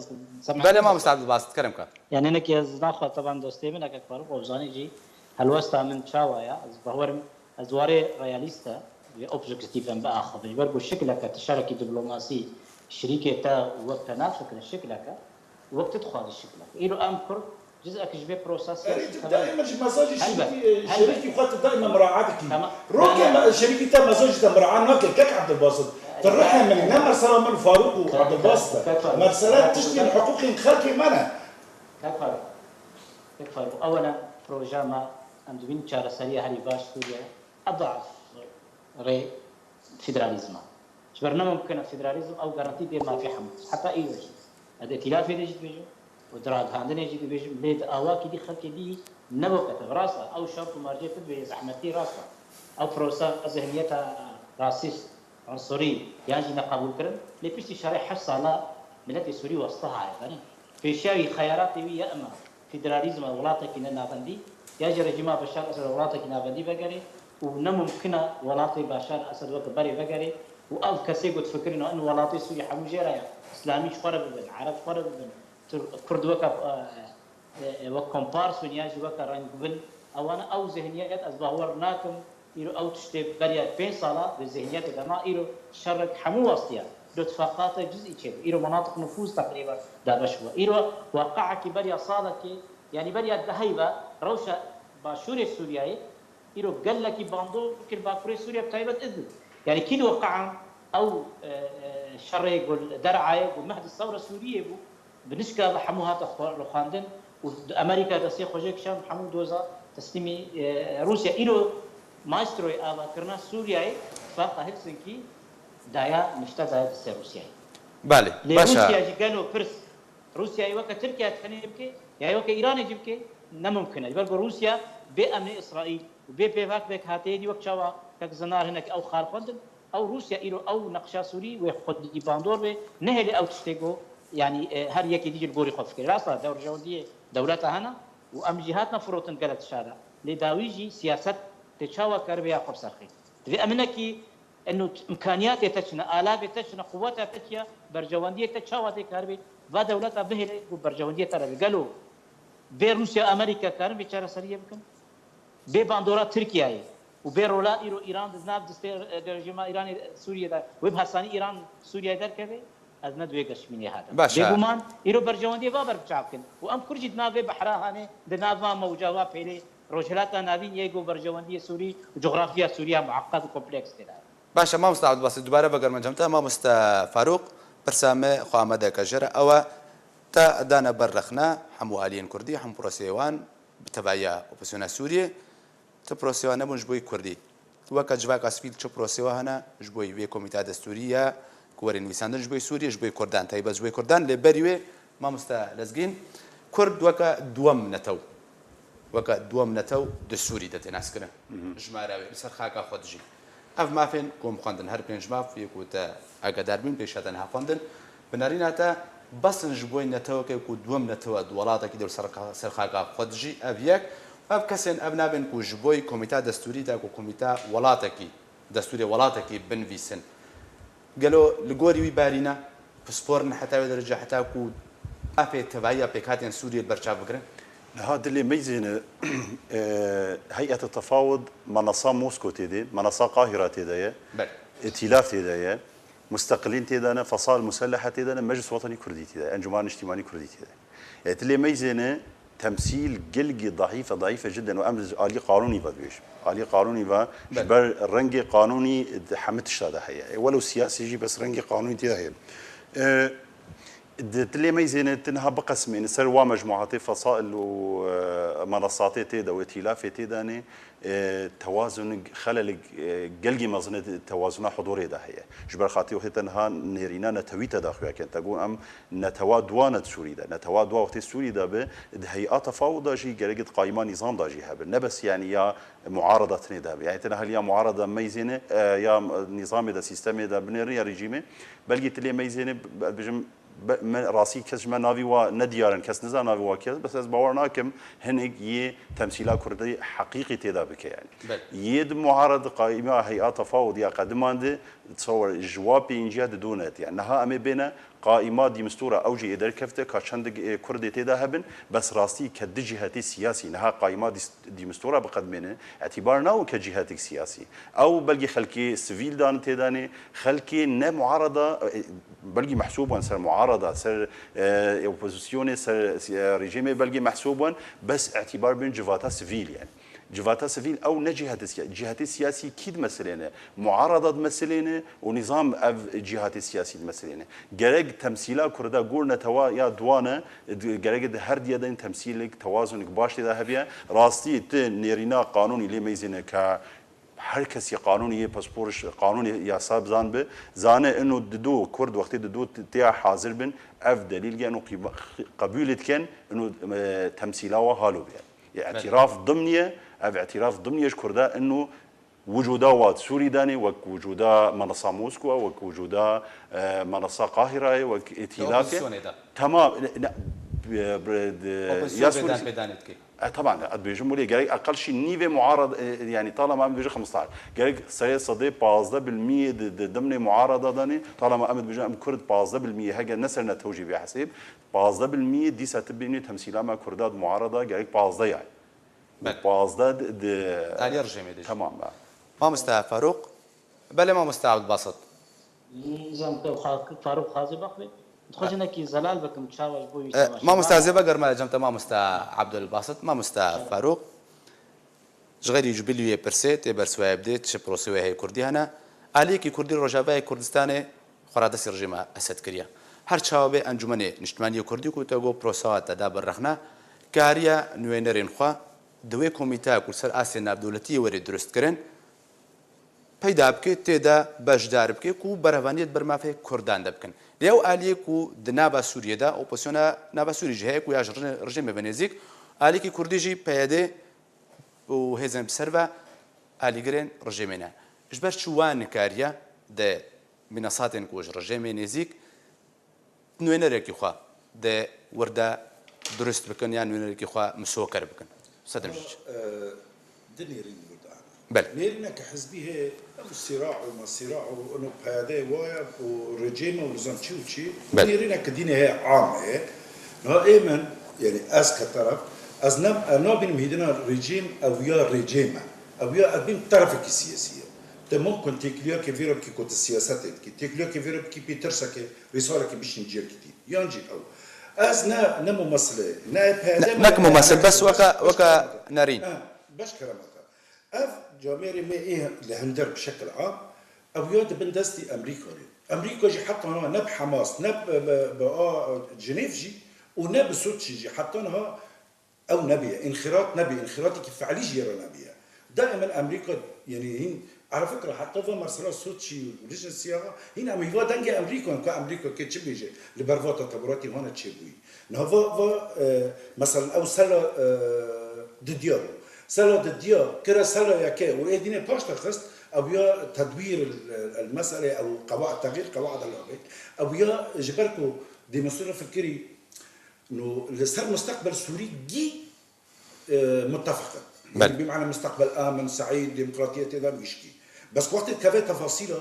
Belê mamosta Abdulbasit, kerem ke. Yani hinekî ez naxwe teban dostê min, eke Faruk Ofzanî jî helwesta min çawa ye, ez bawerim ez warê realîst e, vê objektîf em biaxivin. Ji ber ku şikleke ti şerekî diplomasî şirîkê te wek te nafikirin şikleke, wek tu dixwazî şikleke. Îro em Kurd cizek ji vê prosa siyasî Erê, tu daîma ji mesajê şerîkî, şerîkî xwe tu daîma miraet dikî. Rokê me, şerîkî te mesajê te miraet nake, kek Ebdilbasit. Tu rihê min, ne mesela min Farûq û Ebdilbasit e. Mesela tiştên hiqûqên xelkê me ne. Kek Farûq. Kek Farûq. Ewelen proja me, em dibînin çareseriya herî baş Sûriye, edaf rê federalîzm e. Ji ber ne mumkin e federalîzm ew garantî bê mafê hemû. Heta îro jî. Ez di îtilafê de jî dibêjim û di ragihandinê jî dibêjim, lê di awakî dî xelkê dî ne weke te. Rast e, ew şert û mercê tu dibêje zehmetî rast e. Ew prosa zihniyeta rasîst, unsurî yan jî neqebûlkirin, lê piştî şerê heşt sala miletê Sûrî westihaye. Berî pêşiya wî xeyaratê wî ya ima federalîzm e, welatekî ne navendî, ya jî rejîma Beşar Esed welatekî navendî vegerê û ne mumkin e welatê Beşar Esed weke berê vegerê û ev kesê ku difikirin in welatê Sûrî hemû jê re ye, îslamî ji xwe re bibin, ereb ji xwe re bibin, Tur-, kurd weke, e, e, wek kompars bin ya jî weke rengbin, ewana ew zihniyet ez bawer nakim. Îro ew tiştê beriya pênc sala bi zihniyetê de ma îro şerek hemû westiya. Lotfaqate cizî çêbû. Îro menatiq nufûz teqrîben dabeş bû. Îro waqeekî beriya salekê, yanî beriya deheyî ve rewşa başûrê Sûriyeyê îro gelekî bandor kir Bakurê Sûriye bi taybet Idlib. Yanî kî diweqean ew, e, e, şerê ku li Der'ayê ku mehd sewra Sûriyê bû, bi nişka ve hemû hate xwe-, rixwandin û di Amerîka destê xwe jê kişand hemû doza teslîmî, e, Rûsya. Îro maestroyê avakirina Sûriyeyê tifaqa Helsinkî daye nifte daye destê Rûsyayê. Belê, Lê baş e. Rûsya jî gelo pirs Rûsyayê weke Tirkiye tenê bike ya weke Îranê jî bike ne mumkin e. Ji ber ku Rûsya bê emnê Îsraîl û bê pêvak pêkhateyê dî wek çawa kek Zinar hinek ew xal xwendin, ew Rûsya îro ew neqşa Sûrî wê xwedî bandor be, nehêlê ew tiştê ku, yanî, e, her yekê dî ji li gorî xwe fikirê. Rast e, berjewendiyê dewleta hene û em jî hatine firotin gelek tişta de. Lê dawî jî siyaset tê çawa karibe ya xwe bi ser xê. Divê em hinekî eno îmkaniyatê te çi ne, alavê te çi ne, quweta te çi ye, berjewendiyê te çawa tê karibe, va dewleta bihêle ku berjewendiyê te re be. Gelo bê Rûsya, Amerîka karin vê çareseriyê bikin? Bê bandora Tirkiyeyê û bê rola îro Îran di nav destê, e, rejîma Îranê Sûriyê de, wê bi hesanî Îran Sûriyeyê derkeve? Ez ne di wê geşmînê hatim. Baş e. Bêguman îro berjewendiyê va ber bi çav kin û em Kurd jî di nav vê behra hanê, di nav va mewca va pêlê Rojhilata Navîn yê ku berjewendiyê Sûrî û coxrafiya Sûriya mueqqed û kompleks tê de. Baş e, mamosta Ebdulbasit, dubare vegerime cem te. Mamosta Farûq, pirsa me xwe amade ke jê re ew e, te dane ber rexne hemû aliyên Kurdî, hemû proseyê wan bi tevahiya opozîsyona Sûriyê. Ti prosê wa nebûn ji bo yê Kurdî. Weke civaka sivîl çi prosê wa hene ji bo yê wê komîteya destûrî ya ku were nivîsandin ji bo yê Sûriyê, ji bo yê Kurdan, taybet ji bo yê Kurdan, lê berî wê, mamoste Lezgîn, Kurd weke duwem netew, weke duwem netew di Sûrî de tê naskirin. Jimara wê li ser xaka xwe dijî. Ev mafên kom xwendin, her pênc maf yê ku te agadar bûn, pêşiya te niha xwendin. Bi nerîna te, bes in ji bo netewekê ku duwem netew e di welatekî de li ser xa-, ser xaka xwe dijî, ev yek. Ev kesên, ev nabên ku ji bo komîta destûrî de ku komîta welatekî, destûrê welatekî binivîsin. Gelo li gorî wî berî ne? Pispor in heta wê derece, heta ku mafê tevahiya pêkhatên Sûriyê li ber çav bigirin? Niha dilê meyzêne, e, heyeta tefawud, menasa Mosko tê de, menasa Qahira tê de ye, Belê. Îtîlaf tê de ye, Musteqilîn tê de ne, Fesal Musellehe tê de ne, Meclis Wetenî Kurdî tê de ye, Encûman Niştîmanî Kurdî tê de ye. E, dilê meyzêne temsîl gelgî dahîf e, dahîf e cidden û em alî qanûnî ve dibêjin. Alî qanûnî ve ji Belê. ber rengê qanûnî di hemî tişta de heye. E, welew siyasî jî bes rengê qanûnî tê de heye. E, Di dilê meyzêne ti niha biqesimêne ser wa mecmuatê fesail û, e, menasatê tê de û îtîlafê tê de ne, e, tewazun, xelel, e, gelgî mezin di tewazuna hudurê de heye. Ji ber xatirê wextê te niha nêrîna netewî te daxuya ken. Te got em netewa duwa ne di Sûrî de. Netewa duwa wextê Sûrî de bi, di hey'a tefawud de jî gerek di qayîma nîzam de jî hebe. Ne bes yanî ya muarada tinê de hebe. Yanî te niha ya muarada meyzêne, e, ya nîzamê de, sîstemê de binêrin ya rejîmê. Belkî ti lê meyzêne, b-, bijim, Be-, me rastî kes ji me navî wa nediyar in, kes nizan navî wa kî ye, bes ez bawer nakim hinek yê temsîla kurdî heqîqî tê de bike yanî. Belê. Yê di muharad qayîma hey'a tefawud ya qediman de, tsawir ji wa pêncî ya di dû net. Yanî niha em ê bêne Qaîma Dîmistora ew jî ê derkefte ka çendik, e, Kurdê tê de hebin, bes rastî ke di cîhetê siyasî, niha qaîma dîs-, Dîmistora bi qedmê ne, îtîbar nawin ke cîhetek siyasî. Ew belkî xelkê sivîl dan tê de ne, xelkê ne muarada, e, belkî mehsûb wan ser muarada, ser, e, opozisyonê, ser, e, rejîmê belkî mehsûb wan, bes îtîbar bin civata sivîl yani. Civata sivîl ew ne cîhetê siya-, cîhetê siyasî kî dimesilêne? Muarada dimesilêne û nîzam ev cîhatê siyasî dimesilêne. Gerek temsîla Kurda gor netewa ya duwan e, di-, gerek di her diye de temsîlek, tewazunek baş tê de hebiye. Rastî ti nêrîna qanûnî lê meyzêne ke her kesî qanûnê yê paspor, qanûnê yasa bizan bi, zane ino dido Kurd wextê dido t-, têya hazir bin, ev delîl gen û qîba-, qebûlê diken, ino, e, temsîla wa halo bûye. Yê Belê. Îtîraf dimniye, ev îtîraf dimniye ji Kurda ino wucuda wa Sûrî danê, wek wucuda Menasa Moskwa, wek wucuda, e, Menasa Qahirayê, wek Di îtîlafê. Opozisyonê de. Tamam, ne, ne, e, bre-, de, Opozisyon ya bêdan Sûrî. Pêdanê dike. E, taban, ez dibêjim wê gerek eqel şî nîvê muarad, e, yani talama em dibêjin xemstar. Gerek serê sedê pazdeh bilmiyê di, di dimnê muarada danê, talama em dibêjin em Kurd pazdeh bilmiyê hege ne ser netew jî vê hesêb, pazdeh bilmiyê dîsa tu bînî temsîla me Kurda di muarada gerek pazdeh yay. Belê. Pazdeh di, di Aliyê rejîmê de jî. Tamam, belê. Mamoste Farûq. Belê, mamoste Abdulbasit. Nizam ke Fa-, Farûq xazê bixwî. Dixwazim nekî zelal bikim, çawa ji bo wî E, savaşê mamoste ma. Zêba germa cem te, mamoste Abdulbasit, mamoste Farûq. Ji xeyrî ji bilî wê pirsê tê bersiva bidê, çi prosê wê heye Kurdî hene. Aliyekî Kurdî Rojavayê Kurdistanê xwe radestî rejîma Esed kiriye. Her çawa bê Encûmenê Niştimanî Kurdî ku te got prosa te da bi rexne, kariye nûênerên xwe di wê komîteya ku li ser astê navdewletî yê were dirust kirin, peyda bike, tê de beşdar bike ku berevaniyê di ber mafê Kurdan de bikin. Lê ew aliyê ku di nava Sûriyê de, opozisyona nava Sûriyê jî heye ku ya ji rejê-, rejêmê ve nêzîk, aliyekî Kurdî jî P Y D û hêzên bi ser ve alîgirên rejêmê ne. Ji ber çi wan nikariye di mînasatên ku ji rejêmê nêzîk nûênerekî xwe di wir de dirust bikin yan nûênerekî xwe misoker bikin? Sedr ji. E, di nêrîn wir de. Belê. Nêrîneke hizbî heye, ew sîra û masîra û ino P Y D waye û rejême û nizam çi û çi. Belê. Nêrîneke dînê heye, am heye. Niha ê min, yani ez ke teref, ez ne, ez nabînim hîdina rejîm ew ya rejême. Ew ya ez bînim terefekî siyasî ye. Te mumkin têkiliyakê vê re bikî ku tu siyasetê dikî. Têkiliyakê vê re bikî pê tirsekê, rîsalekê bişîn ciyekî dî. Yan jî ew. Ez ne, ne mumesile, ne P Y D Ne, me, nek mumesile, bes weke, weke nerîn. Ha, beş keremata. Ev camêrê me ê li hundir bi şekil am, ew ya di bin destî Amerîka re. Amerîka jî heta niha ne bi Hamas, ne bi, bi, bi a Cinêv jî û ne bi Soçî jî heta niha ew nebiye. Înxîrat nebiye. Înxîratekî fe'lî jî yê re nebiye. Daîmen Amerîka, yanî hîn, ala fikra heta va mesela Soçî û Lijnê Siyaxa, hîn em hîva dengê Amerîka in, ku Amerîka kê çi bêje, li ber va teteburatî wana çêbûyî. Niha va, va, e, mesela ew sela, e, didiya bû. Sela didiya, kire sela yeke û ê dînê paş de xist, ew ya tedwîr el, el mesele, ew qewa-, tevîr qewaid el abê. Ew ya ji ber ku Dîmesûre fikirî, no, li ser musteqbel Sûrî gî, e, muttefik in. Belê. Yanî, bi mane musteqbel amin, seîd, demokratiyetê de gişkî. Bes wextê dikeve tefasîla,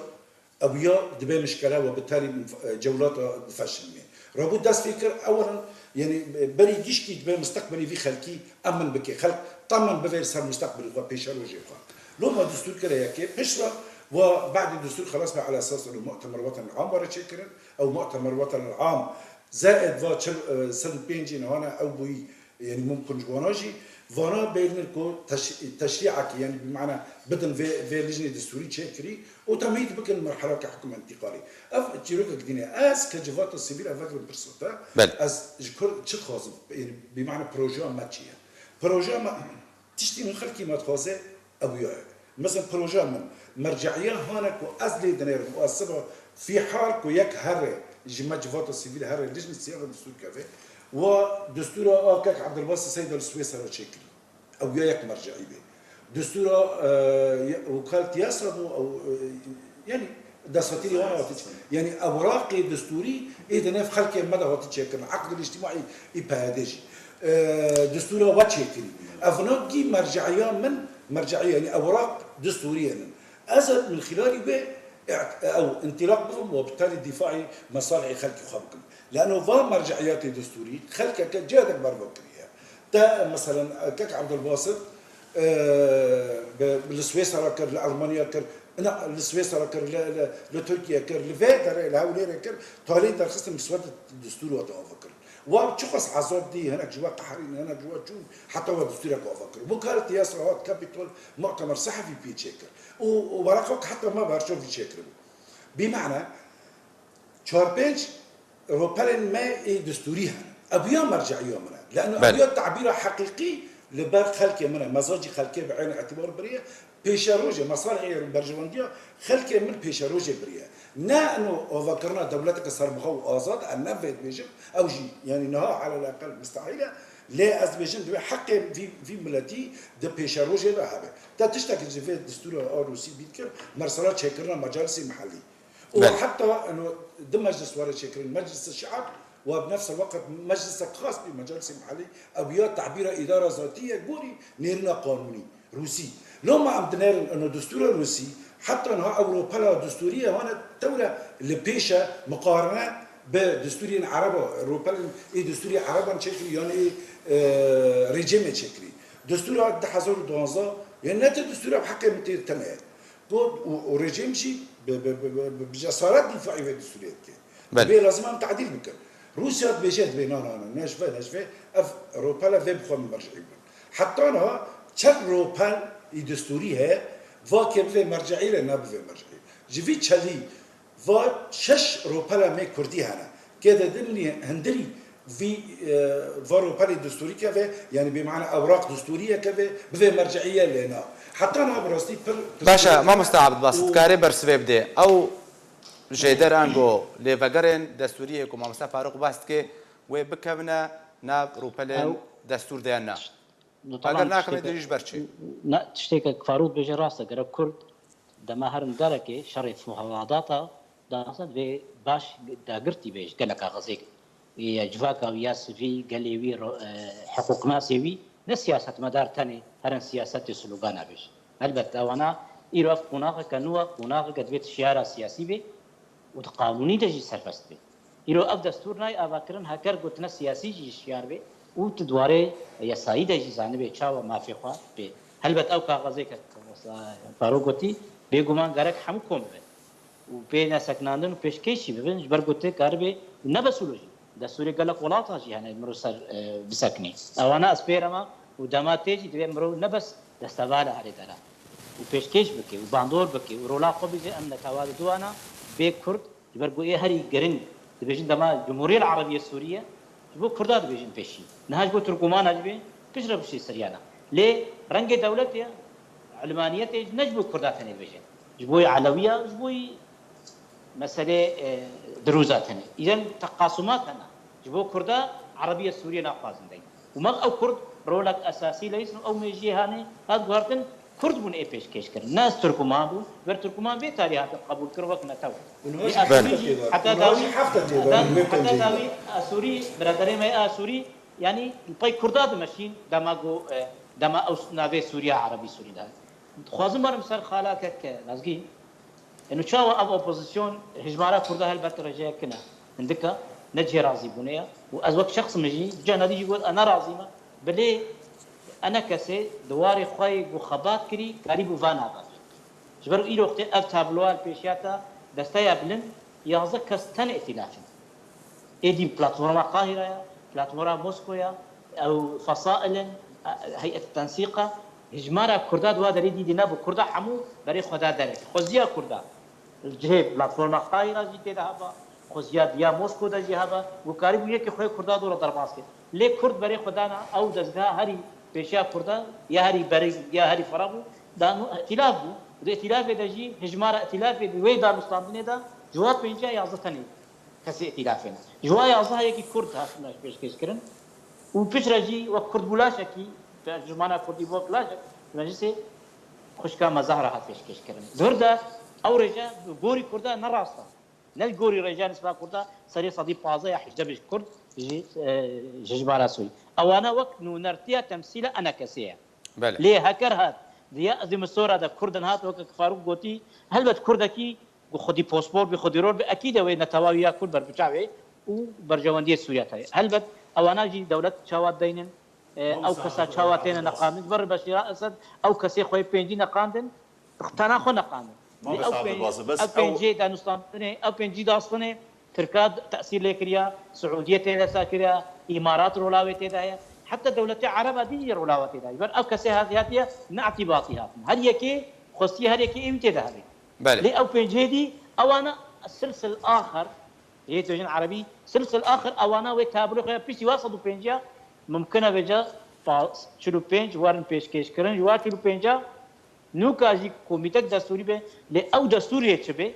ew ya dibe mişkele we bi terî, e, cewlata difeşilmê. Rabû dest pê kir, ewelan, yanî, berî gişkî dibe musteqbelî vî xelkî emin bike. Xelk temin bibe li ser musteqbelî xwe, pêşerojê xwe. Loma destûr kire yekê, pişt re wa badî destûr xelas be ala esas û mu'temer weten am were çêkirin. Ew mu'temer weten am zaid va çil, e, sed û pêncî niha ne ew bûyî. Yanî mumkin ji wana jî vana bêrnir ku teş-, teşrî'ekî, yanî bi mane bidin vê, vê lijnê destûrî çêkirî û temhîd bikin merheleke hukm întîqalî. Ev çîrokek dîne. Ez ke civata sivîl ev vekirim pirsa te. Belê. Ez ji kur çi dixwazim? Yanî bi mane projeya me çi ye? Projeya me, tiştî min xelkî me dixwaze, ew ya ye. Mesela projeya min, merce'iya hane ku ez lê dinêrim û ez siba fî hal ku yek here ji me civata sivîl here lijnê siyaxê destûr keve. Wa destûra a kek Ebdulbasit Seyda li Swêsera çêkirî. Ew ya yek merce'î bê. Destûra, e, ye-, wekal tiyasa bû, ew, e, yanî desthilatî wan hatiye. Yanî ewraqê destûrî ê di nav xelkê me de hatiye çêkirin. Eqdil îctimaî ê P Y D jî. E, destûra we çêkirî. Evna gî merce'îya min, merce'î yanî ewraq destûrî ye min. Ez min xîlalî wê ew întilaq bibim û bi talî dîfaî mesalihê xelkê xwe bikim. Leno va merceiyatê destûrî xelkeke cihedek bervo kiriye. Te, meselen, kek Ebdulbasit, e, bi, li Swêsera kir, li Elmanya kir, ina, li Swêsera kir, li, li, li Tirkiye kir, li vê derê, li Hewlêrê kir, talî derxistin miswedê destûrê wate ava kirin. Wa çiqas ezab dî, hinek ji we qeherîn, hinek ji we çûn, heta we destûrek ava kir. Bû kar tiyas re hat Kapîtol, mu'temer sehefî pê çêkir. Û, û wereqa heta me berçav vî çêkiribû. Bî mane, çar pênc ropelên me ê destûrî hene. Ev ya merce'iya min e. Leno ev Belê. ya tabîra heqîqî li ber xelkê min e. Me zazî xelkê bi eynî îtibar biriye. Pêşerojê, mesalihê berjewendiya xelkê min pêşerojê biriye. Ne eno avakirina dewleteke serbixwe û azad, em ne vê dibêjin, ew jî, yanî niha alel eqel mustehîl e. Lê ez dibêjim, divê heqê vî, vî miletî di pêşerojê de hebe. Te tiştekî ji vê destûra a Rûsî bîr kir, mesela çêkirina mecalisê mihellî. Û Belê. heta eno du meclis were çêkirin, Meclis Şiab û bi nefse weqt meclisek xas bî, Mecalisê Mihellî, ew ya tebîra îdara zatî ye gorî nêrîna qanûnî Rûsî. Loma em dinêrin eno destûra Rûsî, heta niha ew ropela destûrî ye, hane tewre li pêş e, miqarine bi destûriyên Ereba, ropelên ê destûrê Ereban çêkirî, yan ê, e, rejîmê çêkirî. Destûra du hezar û duwazdeh, ya ne te destûra bi heqê min tê tene ye. Got û, û rejîm jî bi, bi, bi, bi, bi cesaret dîfaî vê destûrê dike. Belê. Dibê lazim em tadîl bikin. Rûsya dibêje, dibê na, na, na, ne ji vê, ne ji vê, ev ropele vê bi xwe min mercî bin. Heta niha çend ropel î destûrî heye, va kê bivê merceî re, ne bivê merceî. Ji vî çelî va şeş ropela me kurdî hene. Kê de dimlî hindirî vî, e, va ropelê destûrî keve, yanî bê mane ewraq destûrî ye keve, bivê merceîye lê na. Heta niha bi rastî pir Baş e, pirsgirêk e. Mamosta Abdulbasit, û dikarê bersivê bidê. Ew jêder ango lêvegerên destûriyê ku Mamosta Farûq behs dike, wê bikevine nav ropelên Ew destûr de yan na? Eger Tamam, nakeve, tiştê ke, dê ji ber çi? Ne, tiştê ke Farûq dibêje rast e, gerek Kurd dema herin derekê şerê muhafazata danasa divê baş dagirtî bê ji gelek axizêk. Ê, civaka wî ya sivîl, gelê wî, ro-, e, hiqûqnasê wî, ne siyasetmedar tenê herin siyasetê slogana bêje. Helbet ewana îro ev qonaxeke nû e, qonaxeke divê tu şiyara siyasî bê û di qanûnî de jî serbest bê. Îro ev destûr nayê avakirin, heger gotine siyasî jî şiyar bê û tu di warê yasayî de jî zanibê çawa mafê xwe bê. Helbet ew kaxezê ke Farûk gotî, bêguman gerek hemû kom bibin û bê neseknandin û pêşkêş jî bibin, ji ber ku tê karibê û ne bes wilo jî. Destûrê gelek welatan jî hene mirov ser, e, bisekinî. Ewana ez pê re me û dema tê jî divê mirov ne bes destevala herê dera û pêşkêş bike û bandor bike û rola xwe bije, em netewa diwana bê Kurd. Ji ber ku ê herî giring dibêjin dema Cumhuriyet Erebiye Sûriye, ji bo Kurda dibêjin pêşî. Niha ji bo Tirkûmana jî bê piştre piştî Siryana. Lê rengê dewletê, ilmaniyetê ne ji bo Kurda tenê dibêjin. Ji bo Elewiya, ji bo meselê, e, Dirûza tenê. Îden teqasumat hene. Ji bo Kurda Erebiya Sûriye naxwazin deyn. Û me ew Kurd rolek esasî leyîstin û ew mêjiyê hanê hat guhertin, Kurd bûn ê pêşkêş kirin. Ne ez Tirkûman bû, ber Tirkûman vê tarî hatin qebûl kirin wek netew. Û niha jî Lê Asûrî hefte jî, tê heta dawî, heta dawî, heta dawî Asûrî, biraderê me Asûrî, yanî li pey Kurda dimeşîn, dema ku, e, dema ew navê Sûriya Erebî Sûrî de. Dixwazim werim ser xala kek Lezgî. Eno çawa ev opozîsyon hijmara Kurda helbet rêjeyek kin e, hindik e, ne cihê razîbûnê ye. Û ez wek şexs min jî, cih nedî jî got, e, ne razî me. Bilê enekesê di warê xwe yê ku xebat kirî, karîbû va nava bê. Ji ber îro wextê ev tabloya li pêşiya te, desteya bilind, yazdeh kes tenê îtîlaf in. Êdî platforma Qahîre ye, platforma Moskoya, ew fesail in, heyet tensîqa, hijmara Kurda di wa derê dîdî nebû. Kurda hemû berê xwe da derek. Xweziya Kurda li cihê platforma Qahîre jî tê de heba, xweziya diya Mosko de jî heba, û karîbû yekê xwe yê Kurda dora derbas kir. Lê Kurd berê xwe dana ew dezgeha herî pêşiya Kurda, ya herî berê, ya herî xwe re bû, dano îtîlaf bû. Di îtîlafê de jî hijmara îtîlafê di wê danûstandinê de ji wan pênciya yazdeh tenê kesê îtîlafê ne. Ji wan yazdeh yekî Kurd hatine pêşkêş kirin û piştre jî wek Kurd bû laşekî, tercimana Kurdî bû wek laşek, meclisê xwişka me Zehra hat pêşkêş kirin. Di vir de ew rêje bi gorî Kurda ne rast e. Ne gorî rêjeya nisba Kurda serê sedî pazdeh ya hejdeh bêj Kurd ji, e, ji jibara Sûrî. Ewana wek nûnertiya temsîla enekesê ye. Belê. Lê heker hat, diya Ezî Misora de Kurdin hat, wek Farûk gotî, helbet Kurdekî ku xwedî pospor bî, xwedî rol bî, ekîd e wê netewa wî ya Kurd berbiçav bê û berjewendiyê Sûriya tayê. Helbet ewana jî dewlet çawa deynin, e, ew kesa çawa têne neqandin, ji ber Beşîra Esed ew kesê xwe yê pêncî neqandin, tena xwe neqandin. Lê Mamoste ew pênc-, Abdulbasit, bes ew ew pêncê danûstandinê, ew pêncî dastinê Tirka tesîr lê kiriya, Siûdiyê tê desa kiriya, Îmarat rola wê tê de heye. Heta dewletê Ereba dî jî rola wê tê de heye. Ji ber ev kesê hat-, hatiye neîtîbatî hatin. Her yekê xwestiye her yekê ê wî tê de hebe. Belê. Lê ew pêncê dî, ewana silsil axir, yê dibêjin Erebî, silsil axir ewana wê tabloyê xwe ya piştî wa sed û pêncî ya mumkin e vêca pa-, çil û pênc werin pêşkêş kirin, ji wa çil û pênc a nûka jî komîtek destûrî be, lê ew destûrê çi be?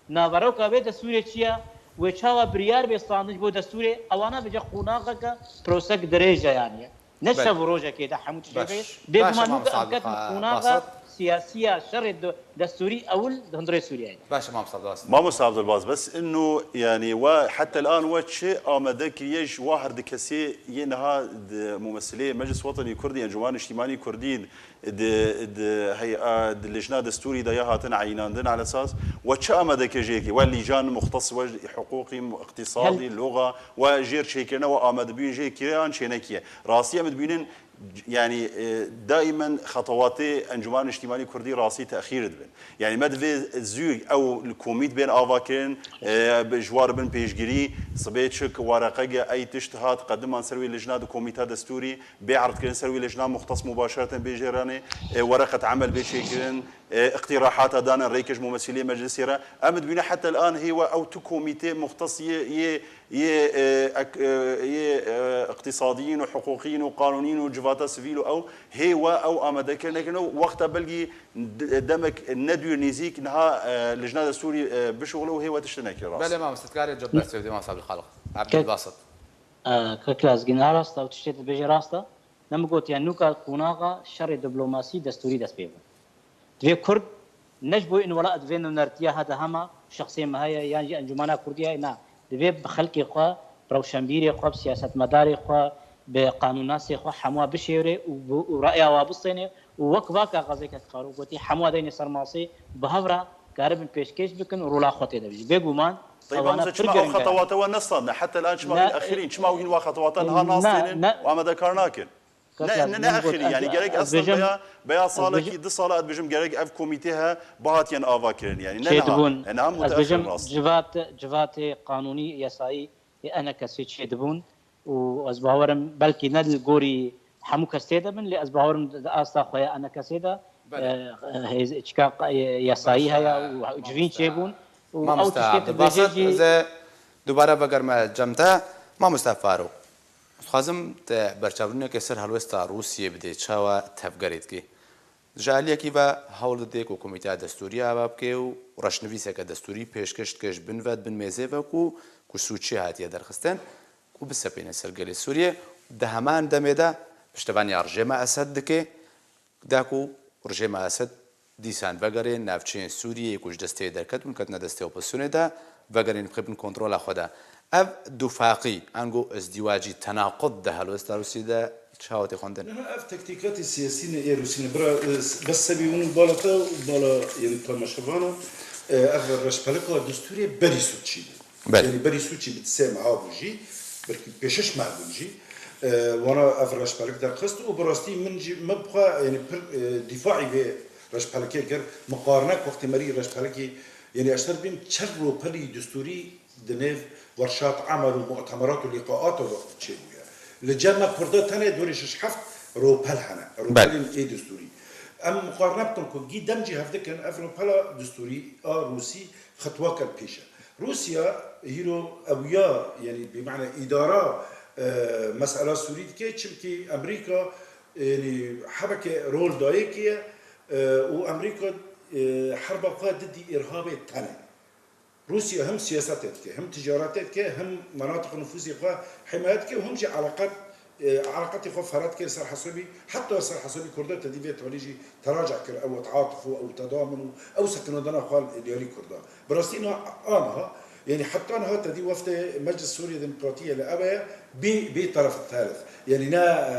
Naveroka vê destûrê çi ye? Wê çawa biryar bê standin ji bo destûrê? Ewana bêje qonaxeke prosek dirêj e, yanî ne Belê. şev û rojekê de hemû tiştê Baş. bê. Baş, Bêguman Mamoste nûka em ketin Abdulqa-, qonaxa Basit. siyasî ya şerê de-, destûrî ewil di hundirê Sûriyeyê de. Baş, Mamoste Abdulbasit. Mamoste Abdulbasit, bes inu, yani, wa heta el-an wa çi amade kiriye ji wa her di kesê yê niha di mumesilê Meclis Wetenî Kurdî, Encûman Niştîmanî Kurdî, di, di heya, di lijna destûrî de ya hatin eyînandin, ala esas, we çi amadekiriyekê, we lîcan muxtes, we hiqûqî, iqtîsadî, Hel- loga, we jêr çêkirine, we amadebûyên jê kiriye an çênekiye? Rastî em dibînin, yani, e, daimen xetewatê Encûman Niştîmanî Kurdî rastî texîr dibin. Yani me divê zû ew li komît bên avakirin, e, bi ji war bin pêşgirî, sibê çik wareqege ey tişt hat, qediman ser wê lijna di komîta destûrî, bê erdkirin ser wî lijna muxtes mubaşereten bê jêranê, e, wereqet emel bê çêkirin, e, iqtîrahata dane rêke ji mumesîlê meclisê re. Em dibîne heta el-an hê we ew tu komîtê muxtes yê, yê, yê, e, ek-, e, yê, e, iqtîsadiyîn û hiqûqiyîn û qanûniyîn û civata sivîl û ew hê we ew amade kirine kirine û wexta belkî d-, demek ne dûr nêzîk niha, e, lijna destûrî, e, bişuxile û hê we tiştine kir rast. Belê, mamoste, dikarê cevap Ne- berdê, mamoste Abdulxaliq. Abdulbasit. E, Kek Lezgî, niha rast e, ew tiştê dibêje rast e. Ne min gotiye, nûka qonaxa şerê diplomasî destûrî dest pê bû. Divê Kurd ne ji bo in welat divê nûnertiya hede hema şexsê me heye yan jî Encûmena Kurdî heye, na. Divê bi xelkê xwe, bi rewşenbîrê xwe, bi siyasetmedarê xwe, bi qanûnnasê xwe hemû bişêwirê û bi, û reya wa bistêne û wek va kaxezeke ki Farûq gotî, hemû deyne ser masê, bi hev re karibin pêşkêş bikin û rola xwe tê de bijî. Bêguman, Teyba ewana Musa, pir çima ew girîng e. Xetewate we nestandine? Heta el-an çima hûn Ne, axirîn? Çima hûn wa xetewatan niha ne, nasênin ne, û amadekar nakin? Kek Ne, Lezgî, ne, ne min got, axirî, ez, yani gerek ez aslında bêjim, beya, beya ez salekî, bêjim, du sala ez dibêjim gerek ev komîtê he bihatiyen avakirin, yani ne niha, çêdibûn, yani niha ez bêjim, mutaaxir rast. Civat, civatê qanûnî, yasayî ê enekesê çêdibûn û ez bawerim belkî ne li gorî hemû kes tê de bin, lê ez bawerim di asta xwe ya enekesê de, Belê. e, e, hêz-, çika, e, yasayî Baş, heye e, û civîn mamoste, çêbûn û ew mamoste tiştê tu Abdulbasit, dibêjê jî ez ê dubare vegerme cem te. Mamoste Farûq, dixwazim te berçavbûneke ser helwesta Rûsiyê bidê, çawa tevgerê dikê. Ji aliyekî ve hewl didê ku komîteya destûrî ava bike û reşnivîseke destûrî pêşkêş dike ji bin ve, di bin mêzê ve ku, ku sûcê hatiye derxistin, ku bisepêne ser gelê Sûriyê. Di heman demê de piştevaniya rejêma Esed dike, da ku rejêma Esed dîsan vegerê navçeyên Sûriyeyê ku ji destê derketibûn, ketine destê opozisyonê de, vegerên bixebin kontrola xwe de. Ev dufaqî, ango izdîwacî, tenaqud di helwesta Rûsiyê de çawa tê xwendin? Niha ev tektîkatê siyasî ne ê Rûsî ne. Bira, e, bes sebî hûn û bala te û bala, yani, temaşevana, e, ev reşpelika destûrê berî sûcî bû. Belê. Yani berî sûcî bi sê meha bû jî, belkî pêşeş meh bûn jî. E, wana ev reşpelik derxist û bi rastî min jî, min bi xwe, yani, pir, e, dîfaî vê reşpelekê kir. Miqarinek wextê merî reşpelekê, yani, ez ter bîm çend ropelî destûrî di nêv werşat emel û mutemerat û lîqaata wextî çêbûye. Li cem me Kurda tenê dorê şeş heft ropel hene. Belê. Ropelên ê destûrî. Em muqarene bikin ku gî dem cî hev dikin, ev ropela destûrî a Rûsî xetweke li pêş e. Rûsya hîro ew ya, yanî bi mane îdara, e, mesela Sûrî dike, çimkî Amerîka, yanî hebeke rol dayê kiriye, e, û Amerîka, e, herba xwe didî îrhabê tenê. Rûsya him siyasetê dike, him ticaretê dike, him menatiq nufûzê xwe himaye dike û him jî eleqet, e, eleqetê xwe fereh dike li ser hesabî, heta ser hesabî Kurda te dî vê talî jî teraca kir, ew teatuf û ew tedamin û ew sekinandina xwe li alî Kurda. Bi rastî na, aniha, yanî heta niha te dî weftê Meclis Sûriye Demokratî ye li ev ye, bê, bê teref thalith. Yanî ne, e,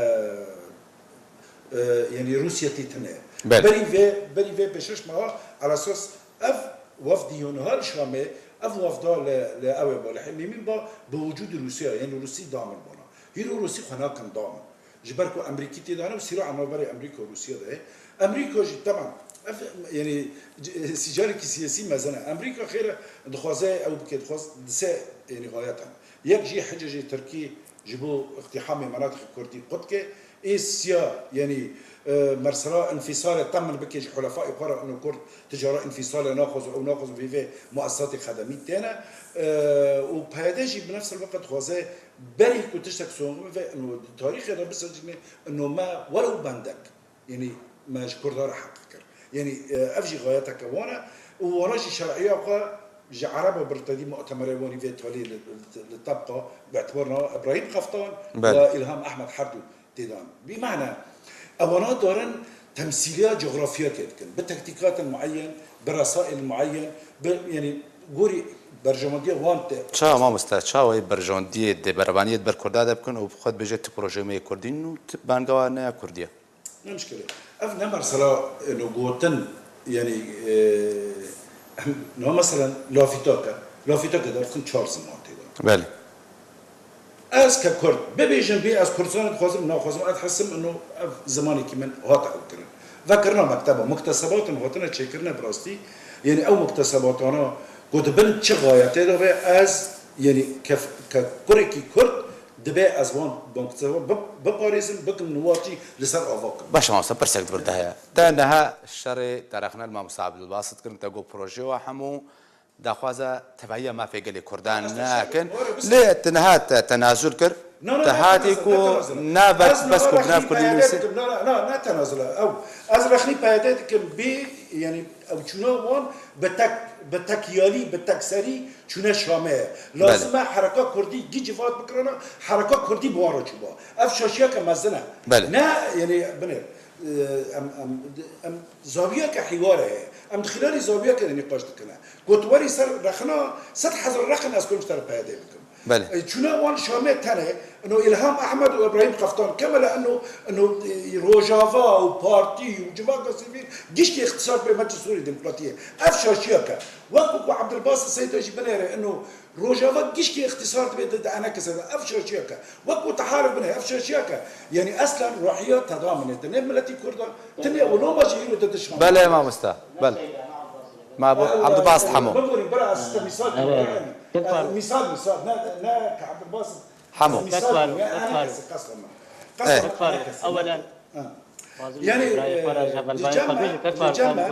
e, yanî Rûsya tê tune. Belê. Berî vê, berî vê pêşeş meha, ala esas ev Wefdî yo niha li Şamê, ev wefda li, li ew ê balihê Mîmîn ba bi wicûdî Rûsya, yanî Rûsî damin bona. Hîro Rûsî xwe nakin damin. Ji ber ku Emerîkî tê de ne û sîra a navberê Emerîka û Rûsya de ye. Emerîka jî, teban, ev, yanî, c-, sîcareke siyasî mezin e. Emerîka xêr e, dixwaze ew bike, dixwaz di sê, yanî, xayet hene. Yek jî hicê jê Tirkî ji bo îqtîhamê menatixê Kurdî qut ke. Ê siya, yanî, e, mesela înfîsalê temin bike ji hulefayê xwe re, ino Kurd ti cara înfîsalê naxwazin, ew naxwazin vê vê muesesatê xedemî têne. E, û P Y D jî bi nefs el-weqt dixwaze berî ku tiştek soxin bibe, ino di tarîxê de bisecine, ino me welew bendek. Yanî me ji Kurda re heq kir. Yanî, e, ev jî xayeteke wan e û wana jî şer'iya xwe ji Ereba birtedî mu'temerê wan î vê talî li, li, li tebqa bi îtibar na Îbrahîm Qeftan Belê. Ve Îlham Ehmed herdu tê dan. Bi mane, ewana darin temsîliya cografyakê dikin. Bi tektîkatin mueyen, bi resail mueyen, bi, yanî gorî berjewendiya wan te. Çawa mamoste, çawa yê berjewendiya de berevaniyê di ber Kurda de bikin û bi xwe dibêje ti projeyê me yê Kurdî û ti bangewa ne ya Kurdî ye? Ne mişkil e. Ev ne mesela, e, no gotin, yanî, e, em, no meselen lafîtak e. Lafîtak e, derxin çar ziman tê de. Belê. Ez ke Kurd bibêjim bê, ez Kurdistan dixwazim, naxwazim, ez hesim ino ev zimanekî min hate ew kirin. Vekirina mekteba, muktesebatin hatine çêkirine bi rastî, yanî ew muktesebatana ku di bin çi xayetê de be, ez, yanî ke, ke kurekî Kurd dibe ez wan muktesebat bi-, biparêzim, bikim niwatî li ser ava kim. Baş mamoste, pirsek di vir de heye. Te niha şerê te rexne li mamoste Abdulbasit kirin, te got projeya hemû daxwaza tevahiya mafê gelê Kurdan nakin. Lê tu niha te tenazul kir. Na, na, te hatî ku nav bes ku nav Kurdî nivîsî. Na, na, na, ne tenazul e. Ew, ez rexnî P Y D dikim bê, yanî ew çûna wan bi tek, bi tekyalî, bi tekserî çûne Şamê ye. Belê. Lazim e hereka Kurdî gî civat bikirana, hereka Kurdî bi wan re çûba. Ev şaşiyeke mezin e. Belê. Ne, yanî binêr. E, em, em, em zaviyeke hîware heye. Em di xîlalî zaviyeke de nîqaş dikine. Ku tu werî ser rexina, sed hezar rexin ez kurim ji te re P Y D bikim. Belê. E, çûna wan Şamê tenê, ino Îlham Ehmed û Îbrahîm Qeftan, kemele ino, ino, e, Rojava û partî û civaka sivîl giştî îxtisar bê me çi Sûrî Demokratiyê. Ev şaşiyeke. Wek ku Abdulbasit Seyda jî binêre, ino Rojava gişkî îxtisar dibe di, di enekese de. Ev şaşiyeke. Wek ku te harif bine, ev şaşiyeke. Yanî eslen ruhiya te da min e. Te ne miletî Kurd e, te ne û loma jî îro te dişman. Belê mamoste. Belê. Ma bu Abdulbasit Hemo. Biborî, bira ez te mîsal Evet. Kek Far- Mîsal, mîsal. Ne, ne, ke Abdulbasit. Hemo. Mîsal Kek Far- ya, Kek Far- enekese qesd me. Qesd Evet. Kek Far- enekese. Ewelen Ha. Yanî, Yanî, e, xwe re ji hevalbayê xwe bêje, kek li cem me,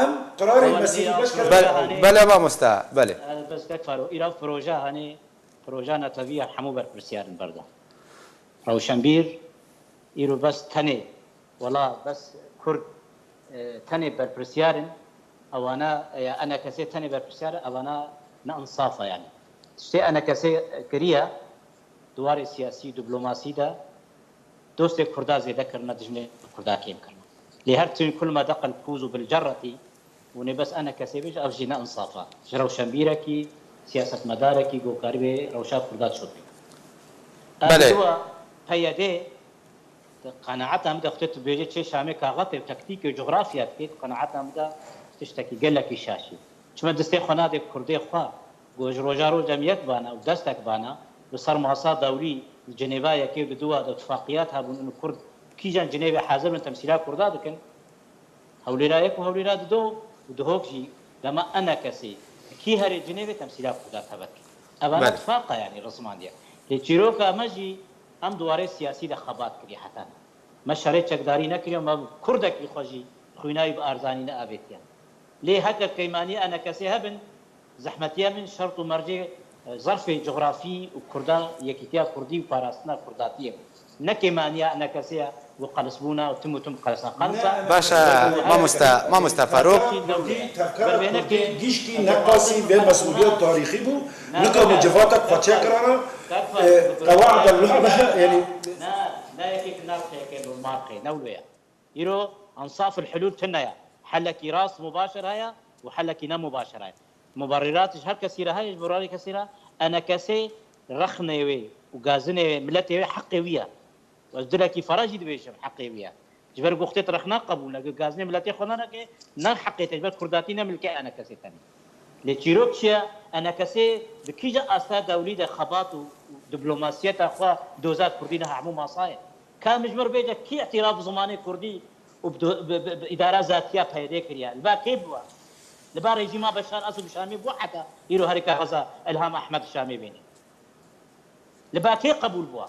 em qirarê mesîrî beş kere Belê, belê mamoste, belê. Bes kek Faro, îro proje hanê, proje netewî ya hemû berpirsiyar in berda. Rewşenbîr, îro bes tenê, wela bes Kurd, e, tenê berpirsiyar in, ewana, ya enekesê tenê berpirsiyar in, ewana ne insaf e yanî. Tiştê enekesê kiriye, di warê siyasî, diplomasî de, dostê Kurda zêde kirine, dijminê Kurda kêm kirine. Lê her tim kul me deqel kûz û bilceretî û nê bes enekesê bêje, ev jî ne insaf e. Ji rewşenbîrekî, siyasetmedarekî ku karibê rewşa Kurda çot bî. Ev Belê. Diwa P Y D, di qenaeta min de xwe tu bêje çê Şamê kaxetê û tektîkê û cografya dike, di qenaeta min de tiştekî gelekî şaş e. Çima destê xwe nade Kurdê xwe, ku ji roja roj em yek bana û destek bana, bi ser masa dewrî li Cenêva yekê û di dua de tifaqiyat hebûn û Kurd kîjan Cenêvê hazir bin temsîla Kurda dikin. Hewlêra yek û Hewlêra dido û dihok jî dema enekesê kî herê Cenêvê temsîla Kurda tevek. Evana Belê. Tifaqa yanî rizmandiye. Lê çîroka me jî em di warê siyasî de xebat kiriye heta niha. Me şerê çekdarî nekiriye, me Kurdekî xwe jî xwînayî bi arzanî neavêtiye. Lê heke keymaniya enekesê hebin, zehmetiya min şert û mercê, e, zerfê cografî û Kurda, yekîtiya Kurdî û parastina Kurdatiyê bû. Ne keymaniya enekesê ye û qelisbûna û tim û tim qelisa qelisa. Baş e, mamoste, mamoste Faruk. Kurdî, tevkera Kurdî gişkî neqasî vê mesûliya tarîxî bû. Nika min civatek xwe çêkirana, e, qewaida luhbe, yanî Ne, ne yekê ki nav xeyekê bi marqê, ne wilo ye. Îro ensaf el hulûl tune ye. Helekî rast mubaşir heye û helekî ne mubaşir heye. Muberrîrat ji her kesî re heye, ji bo her kesî re, enekesê rexnê wê û gazinê wê, miletê wê heqê wî ye. Ez dilekî fera jî dibêjim, heqê wî ye. Ji ber ku xwedê tu rexna qebûl neke, gazinê miletê xwe neneke, ne heqê te, ji ber kurdatî ne milkê enekesê tenê. Lê çîrok çi ye? Enekesê bi kîja asta dewlî de xebat û diplomasiyeta xwe doza kurdî niha hemû masayê. Ka min ji mir bêje kî îtiraf bi zimanê kurdî û bi do-, bi, bi, bi îdara zatiya PYDê kiriye? Li ba kê bû? Li ba rejîma Beşar Esed û Şamê bû heta îro herî kaxeza Ilham Ehmed Şamê bêne. Li ba kê qebûl bû?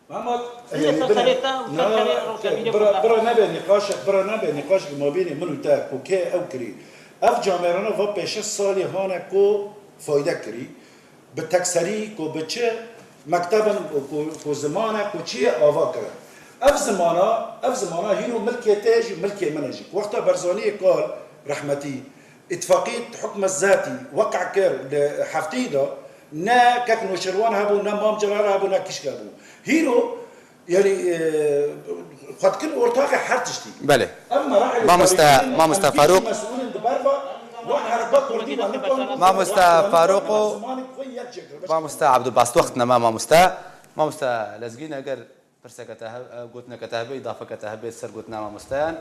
Mehmet, Sî yani, ser bira, serê te û ser na, serê rewşenbîrê bira, Kurdan. Bira nebe nîqaşek, bira nebe nîqaşek mabênê min û te ku kê ew kirî. Ev camêrana va pêşî salî hane ku fayde kirî. Bi tekserî ku bi çi mektebin ku, ku, ku ziman e ku çi ye ava kirin. Ev zimana, ev zimana hîro milkê te jî, milkê min e jî. Wexta Barzaniyê kal rehmetî, îtifaqî hukme zatî weqe kir li hefteyê de, ne kek Nûşirwan hebû, ne Mam Celal hebû, ne kişk hebû. Hîro, yani, e, xwe dikin ortaxê her tiştî. Belê. Ev merahilu Mamoste, tarîxî ne, Mamoste em Faruk. Mesûlin di ber ve, wan herba kurdî ve, ne kurdî ve, Mamoste wan Faruk û zimanê xwe yek çêkir. Mamoste Abdulbasit, wext nema mamoste. Mamoste Lezgîn, eger pirseke te hebe, gotineke te hebe, îdafeke te hebe, ser gotina mamosteyan.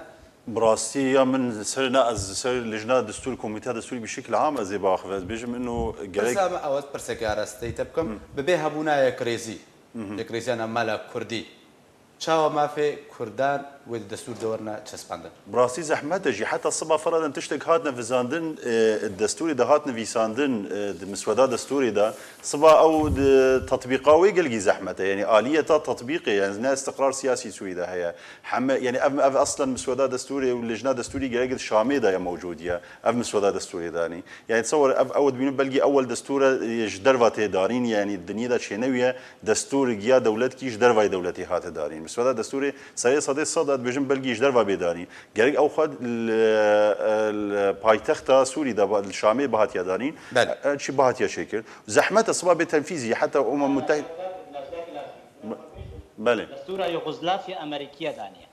Bi rastî ya min ser ne, ez ser lijna destûr, komîteya destûrî bi şekil am ez ê biaxivim. Ez bêjim ino gerek Pirsa me ew, ez pirseke arasteyî te bikim. Hı. Bi bê hebûna yekrêzî, Hı hı. yekrêziya navmala kurdî, çawa mafê kurdan wê di destûr de werine çespandin? Bi rastî zehmet e jî. Heta siba feradan tiştek hatine vizandin, e, destûrê de hat nivîsandin, e, di misweda destûrê de. Siba ew di tetbîqa wê gelgî zehmet e. Yani aliyeta tetbîqê, yani ne istiqrar siyasî Sûrî de heye. Heme, yani ev, ev aslen misweda destûrê û lijna destûrî gerek di Şamê de ye mewcûd ye. Ev misweda destûrê danî. Yani tesewwer ev, ew dibînin belkî ewel destûr e, e, ji derva tê danîn, yani dinyê de çênewî ye, destûr giya dewletkî ji dervayê dewletê hate danîn. Misweda destûrê serê sedê sed e, dibêjin belkî ji derva bê danîn. Gerek ew xwe li, li paytexta Sûrî de ba-, li Şamê bihatiya danîn. Belê. E, çi bihatiya çêkir. Zehmet e siba bê tenfîzî, heta Umem Muttehîd. Belê. Destûra Yugoslavya Amerîkiye daniye.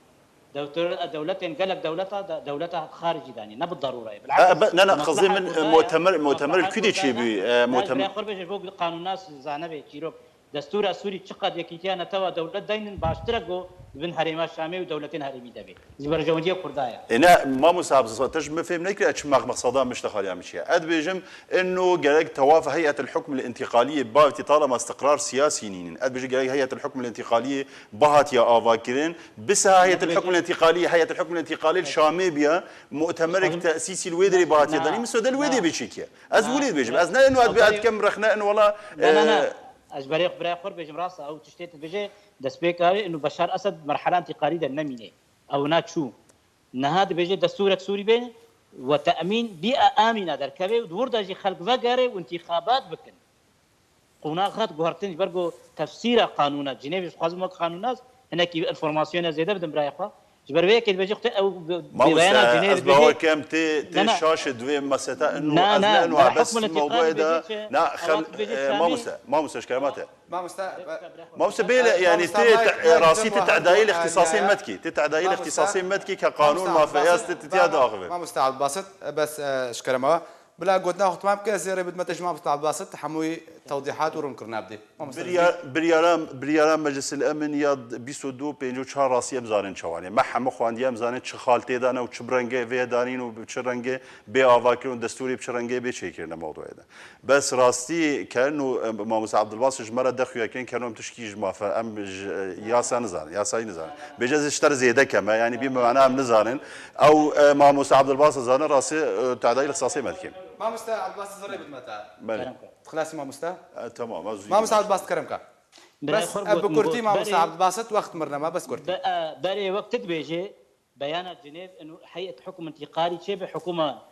Dewter-, dewletên gelek dewleta de, dewleta xaricî daniye. Ne bi darûra ye. E, be-, ne, ne, qizê min, e, mutemer, mutemer kudê çêbû, e, mutemer. Xwe bêje bo qanûnnas zane bê çîrok. Destûra Sûrî çiqad yekîtiya netewa dewlet deynin baştir e ku di bin herêma Şamê û dewletên herêmî de bê. Ji berjewendiyê Kurda ye. Ê ne, Mamoste Abdulbasit, te ji min fêm nekiriye çi meq-, meqseda min ji te xaliya min çi ye. Ez dibêjim, ino gerek tewaf Heyet el Hukm el Întiqaliyê bavtî talema istiqrar siyasî nînin. Ez dibêjim gerek Heyet el Hukm el Întiqaliyê bihatiya avakirin. Bisa Heyet el Hukm el Întiqaliyê, Heyet el Hukm el Întiqaliyê li Şamê biya, mutemerek tesîsî li wê derê bihatiye danî. Misode li wê dê bê çêkiye. Ez wilê dibêjim. Ez ne ino ez dikem rexne ino wela, Na, na, na. e, Ez ji berê xwe, birayê xwe bêjim, rast e, ew tiştê tu dibêje, destpêka wê, û Beşar Esed merhela întîqalî de nemîne. Ew naçû. Niha dibêje destûrek Sûrî bê, we te'mîn bî'a amîna derkeve û di wir de jî xelk vegere û întîxabat bikin. Qonax hat guhertin ji ber ku tefsîra qanûna, Cinêvê ji xwazim wek qanûnas, hinekî înformasyona zêde bidim birayê xwe. Ji ber vê yekê dibêje xwe ew bi, bi Mamoste, beyana Cinêvê ez dibêje. Bawer kem tê, tê Na, na. şaşê divê meseta inu, Na, ez na, ne inu na, ebes hukmul mewduê etiqad de, dibêje çi? na, Ew xel-, dibêje e, Şamê. Mamoste, Mamoste, ji kerema te. Mamoste, Mamoste, bêle, e, yani, Mamoste, tê Mike, te-, Mike, rastî tê tedayî lixtisasê e, metkî, tê tedayî Mamoste, lixtisasê metkî ke qanûn Mamoste, mafeyas Mamoste, tê tiya daxivin. Mamoste Abdulbasit, e, bes, e, ji kerema we. Bila gotina xwe temam bike, ez ê rê bidime te ji Mamoste Abdulbasit, hemûyî tewdîhat û rûnkirina bidê. Mamoste Biryar, biryara, biryara Meclisil Emin ya bîst û du pêncî û çar rastî em zanin çawan e. Me hemû xwendiye, em zanin çi xal tê de ne û çi bi rengê vê danîn û bi çi rengê bê avakirin û destûrê bi çi rengê bê çêkirin li mewduê de. Bes rastî kerin û, em, Mamoste Abdulbasit ji me re de xuya kirin, kerin em tişkî ji mafe, em ji, e, yasa nizanin, yasayî nizanin. Bêje ez ji te re zêde kem e, yani bî mana em nizanin. Ew, e, Mamoste Abdulbasit zanin rastî, e, tedayî li sasê me dikin. Mamoste Abdulbasit zirê bidime te. Belê. Kerem kir. Xilasî mamoste? E, tamam, ez zû Mamoste Abdulbasit kerem ka. Bes, e, bi kurtî, Mamoste Abdulbasit, wext mir nema, bes kurtî. Be-, e, berê wek tu dibêjê, beyana Cinêv, inu heyet hukm întîqalî çêbe, hukuma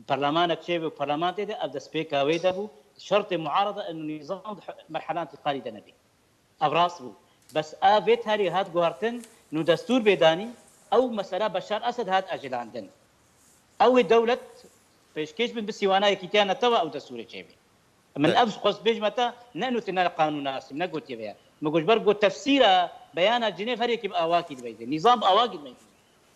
perlemanek çêbe û perleman tê de, ev destpêka wê de bû. Şertê muarada inu nîzam di hu-, merhela întîqalî de nebî. Ev rast bû. Bes a vê tarî hat guhertin, nû destûr bê danî, ew mesela Beşar Esed hat ecilandin. Ew ê dewlet pêşkêş bin bi sîwana yekîtiya netewa ew destûrê çêbî. Min Evet. ev xwest bêjme te, ne nûtî ne qanûnasî, ne gotiye vê ye. Min got, ji ber got tefsîra beyana Cinêv her yekî bi awakî dibeyde. Nîzam bi awakî dibeyde.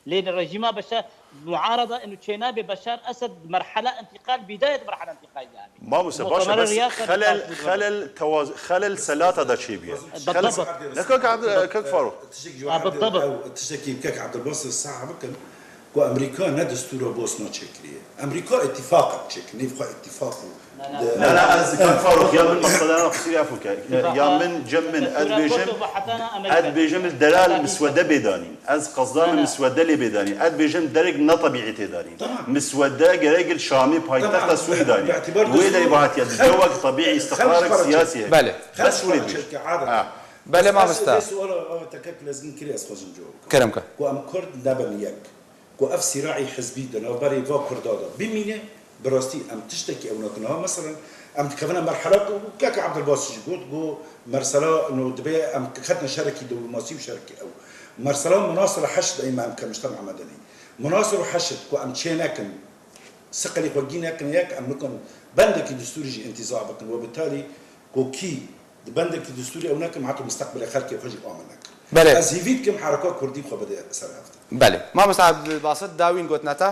Lê li rejîma Beşar, muarada inu çênabê Beşar Esed merhela întîqal, bidayet merhela întîqal de abi. Mamoste, baş e, Mutamere bes riyasa xelel, dikkat xelel tewaz-, xelel selata da çêbiye. Xelel Bidabit. se-, ne kak Abd-, kak Faruk. Tiştekî ji Ah, we bidabit. Ew tiştekî kek Abdulbasit saha bikin. Ku Amerîka ne destûra Bosna çêkiriye. Amerîka îtîfaqek çêkir, nêv xwe îtîfaq û. Na, na, ez kak Farûq, ya min mesele na qisî afû ke. Ya min, cem min, ez dibêjim, ez dibêjim li delal miswede bê danîn. Ez qasda min miswede lê bê danîn. Ez dibêjim derek ne tebîî tê danîn. Miswede gerek li Şamê paytexta Sûrî danîn. Wê derê bahatiye di cewek tebîî îstiqrarek siyasî heye. Belê. Bes wê dibêjim. Belê mamosta. Kerem ke. Ku em Kurd nebin yek. Ku ev sîraî hizbî di navberê va Kurda de bimîne, bi rastî em tiştekî ew nakin. Ha, meselen, em dikevine merhela ku keke Ebdilbasî jî got, got, mersela no dibê em ketine şerekî diplomasî û şerekî ew. Mersela munasir heşt ey me em ke Mujtema Medenî. Munasir û heşt ku em çê nekin, siqelî xwe gî nekin yek, em nikin bendekî distûrî jî întiza bikin. We bi talî ku kî di bendekî distûrî ew nekin, heta misteqbilê xelkê xwe jî amin nekin. Belê. Ez hîvî dikim hereka kurdî xwe bide ser hev de. Belê. Mamosta Abdulbasit dawîn gotina te?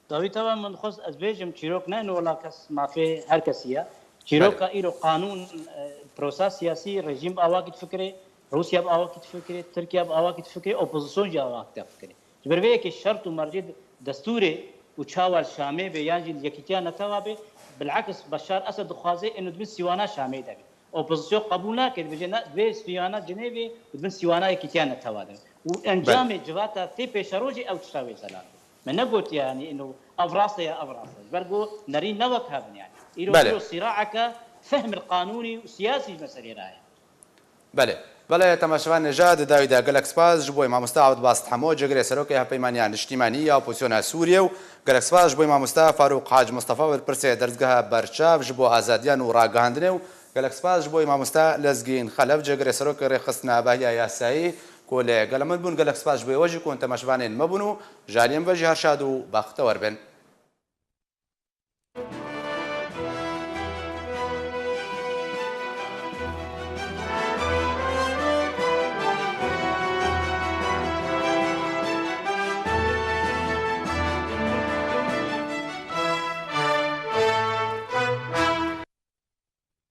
Dawî teva min dixwest ez bêjim çîrok ne ino wela kes mafê her kesî ye. Çîroka îro qanûn, e, prosa siyasî, rejîm bi awakî difikirê, Rûsya bi awakî difikirê, Tirkiye bi awakî difikirê, opozîsyon jî awakî difikirê. Ji ber vê yekê şert û mercê destûrê û çawa li Şamê be yan jî li Yekîtiya Netewa be, bilekis Beşar Esed dixwaze êno di bin sîwana Şamê de be. Opozîsyon qebûl nake, dibêje ne, divê sîwana Cinêvê û di bin sîwana Yekîtiya Netewa de be. Û encamê civata tê pêşerojê ew tişta wê zelal be. Me negotiye yanî êno ev rast e ya ev rast e. Ji ber ku nerîn ne wek hev in yanî. Îro îro sîraeke fehm il qanûnî û siyasî ji me serê re heye. Belê. Belê, temaşevanên hêja di dawî de gelek spas ji bo mamoste Abdulbasit Hemo, cêgirê serokê Hevpeymaniya Niştîmanî ya Opozîsyona Sûriyê û gelek spas ji bo mamoste Farûq Hac Mustafa, berpirsê Dezgeha Berçav ji bo Azadiyan û Ragihandinê û gelek spas ji bo mamoste Lezgîn Xelef, cêgirê serokê Rêxistina Behiya Yasayî ku li gel min bûn. Gelek spas ji bo we jî ku hûn temaşevanên me bûn û ji aliyê min ve jî her şad û bextewer bin.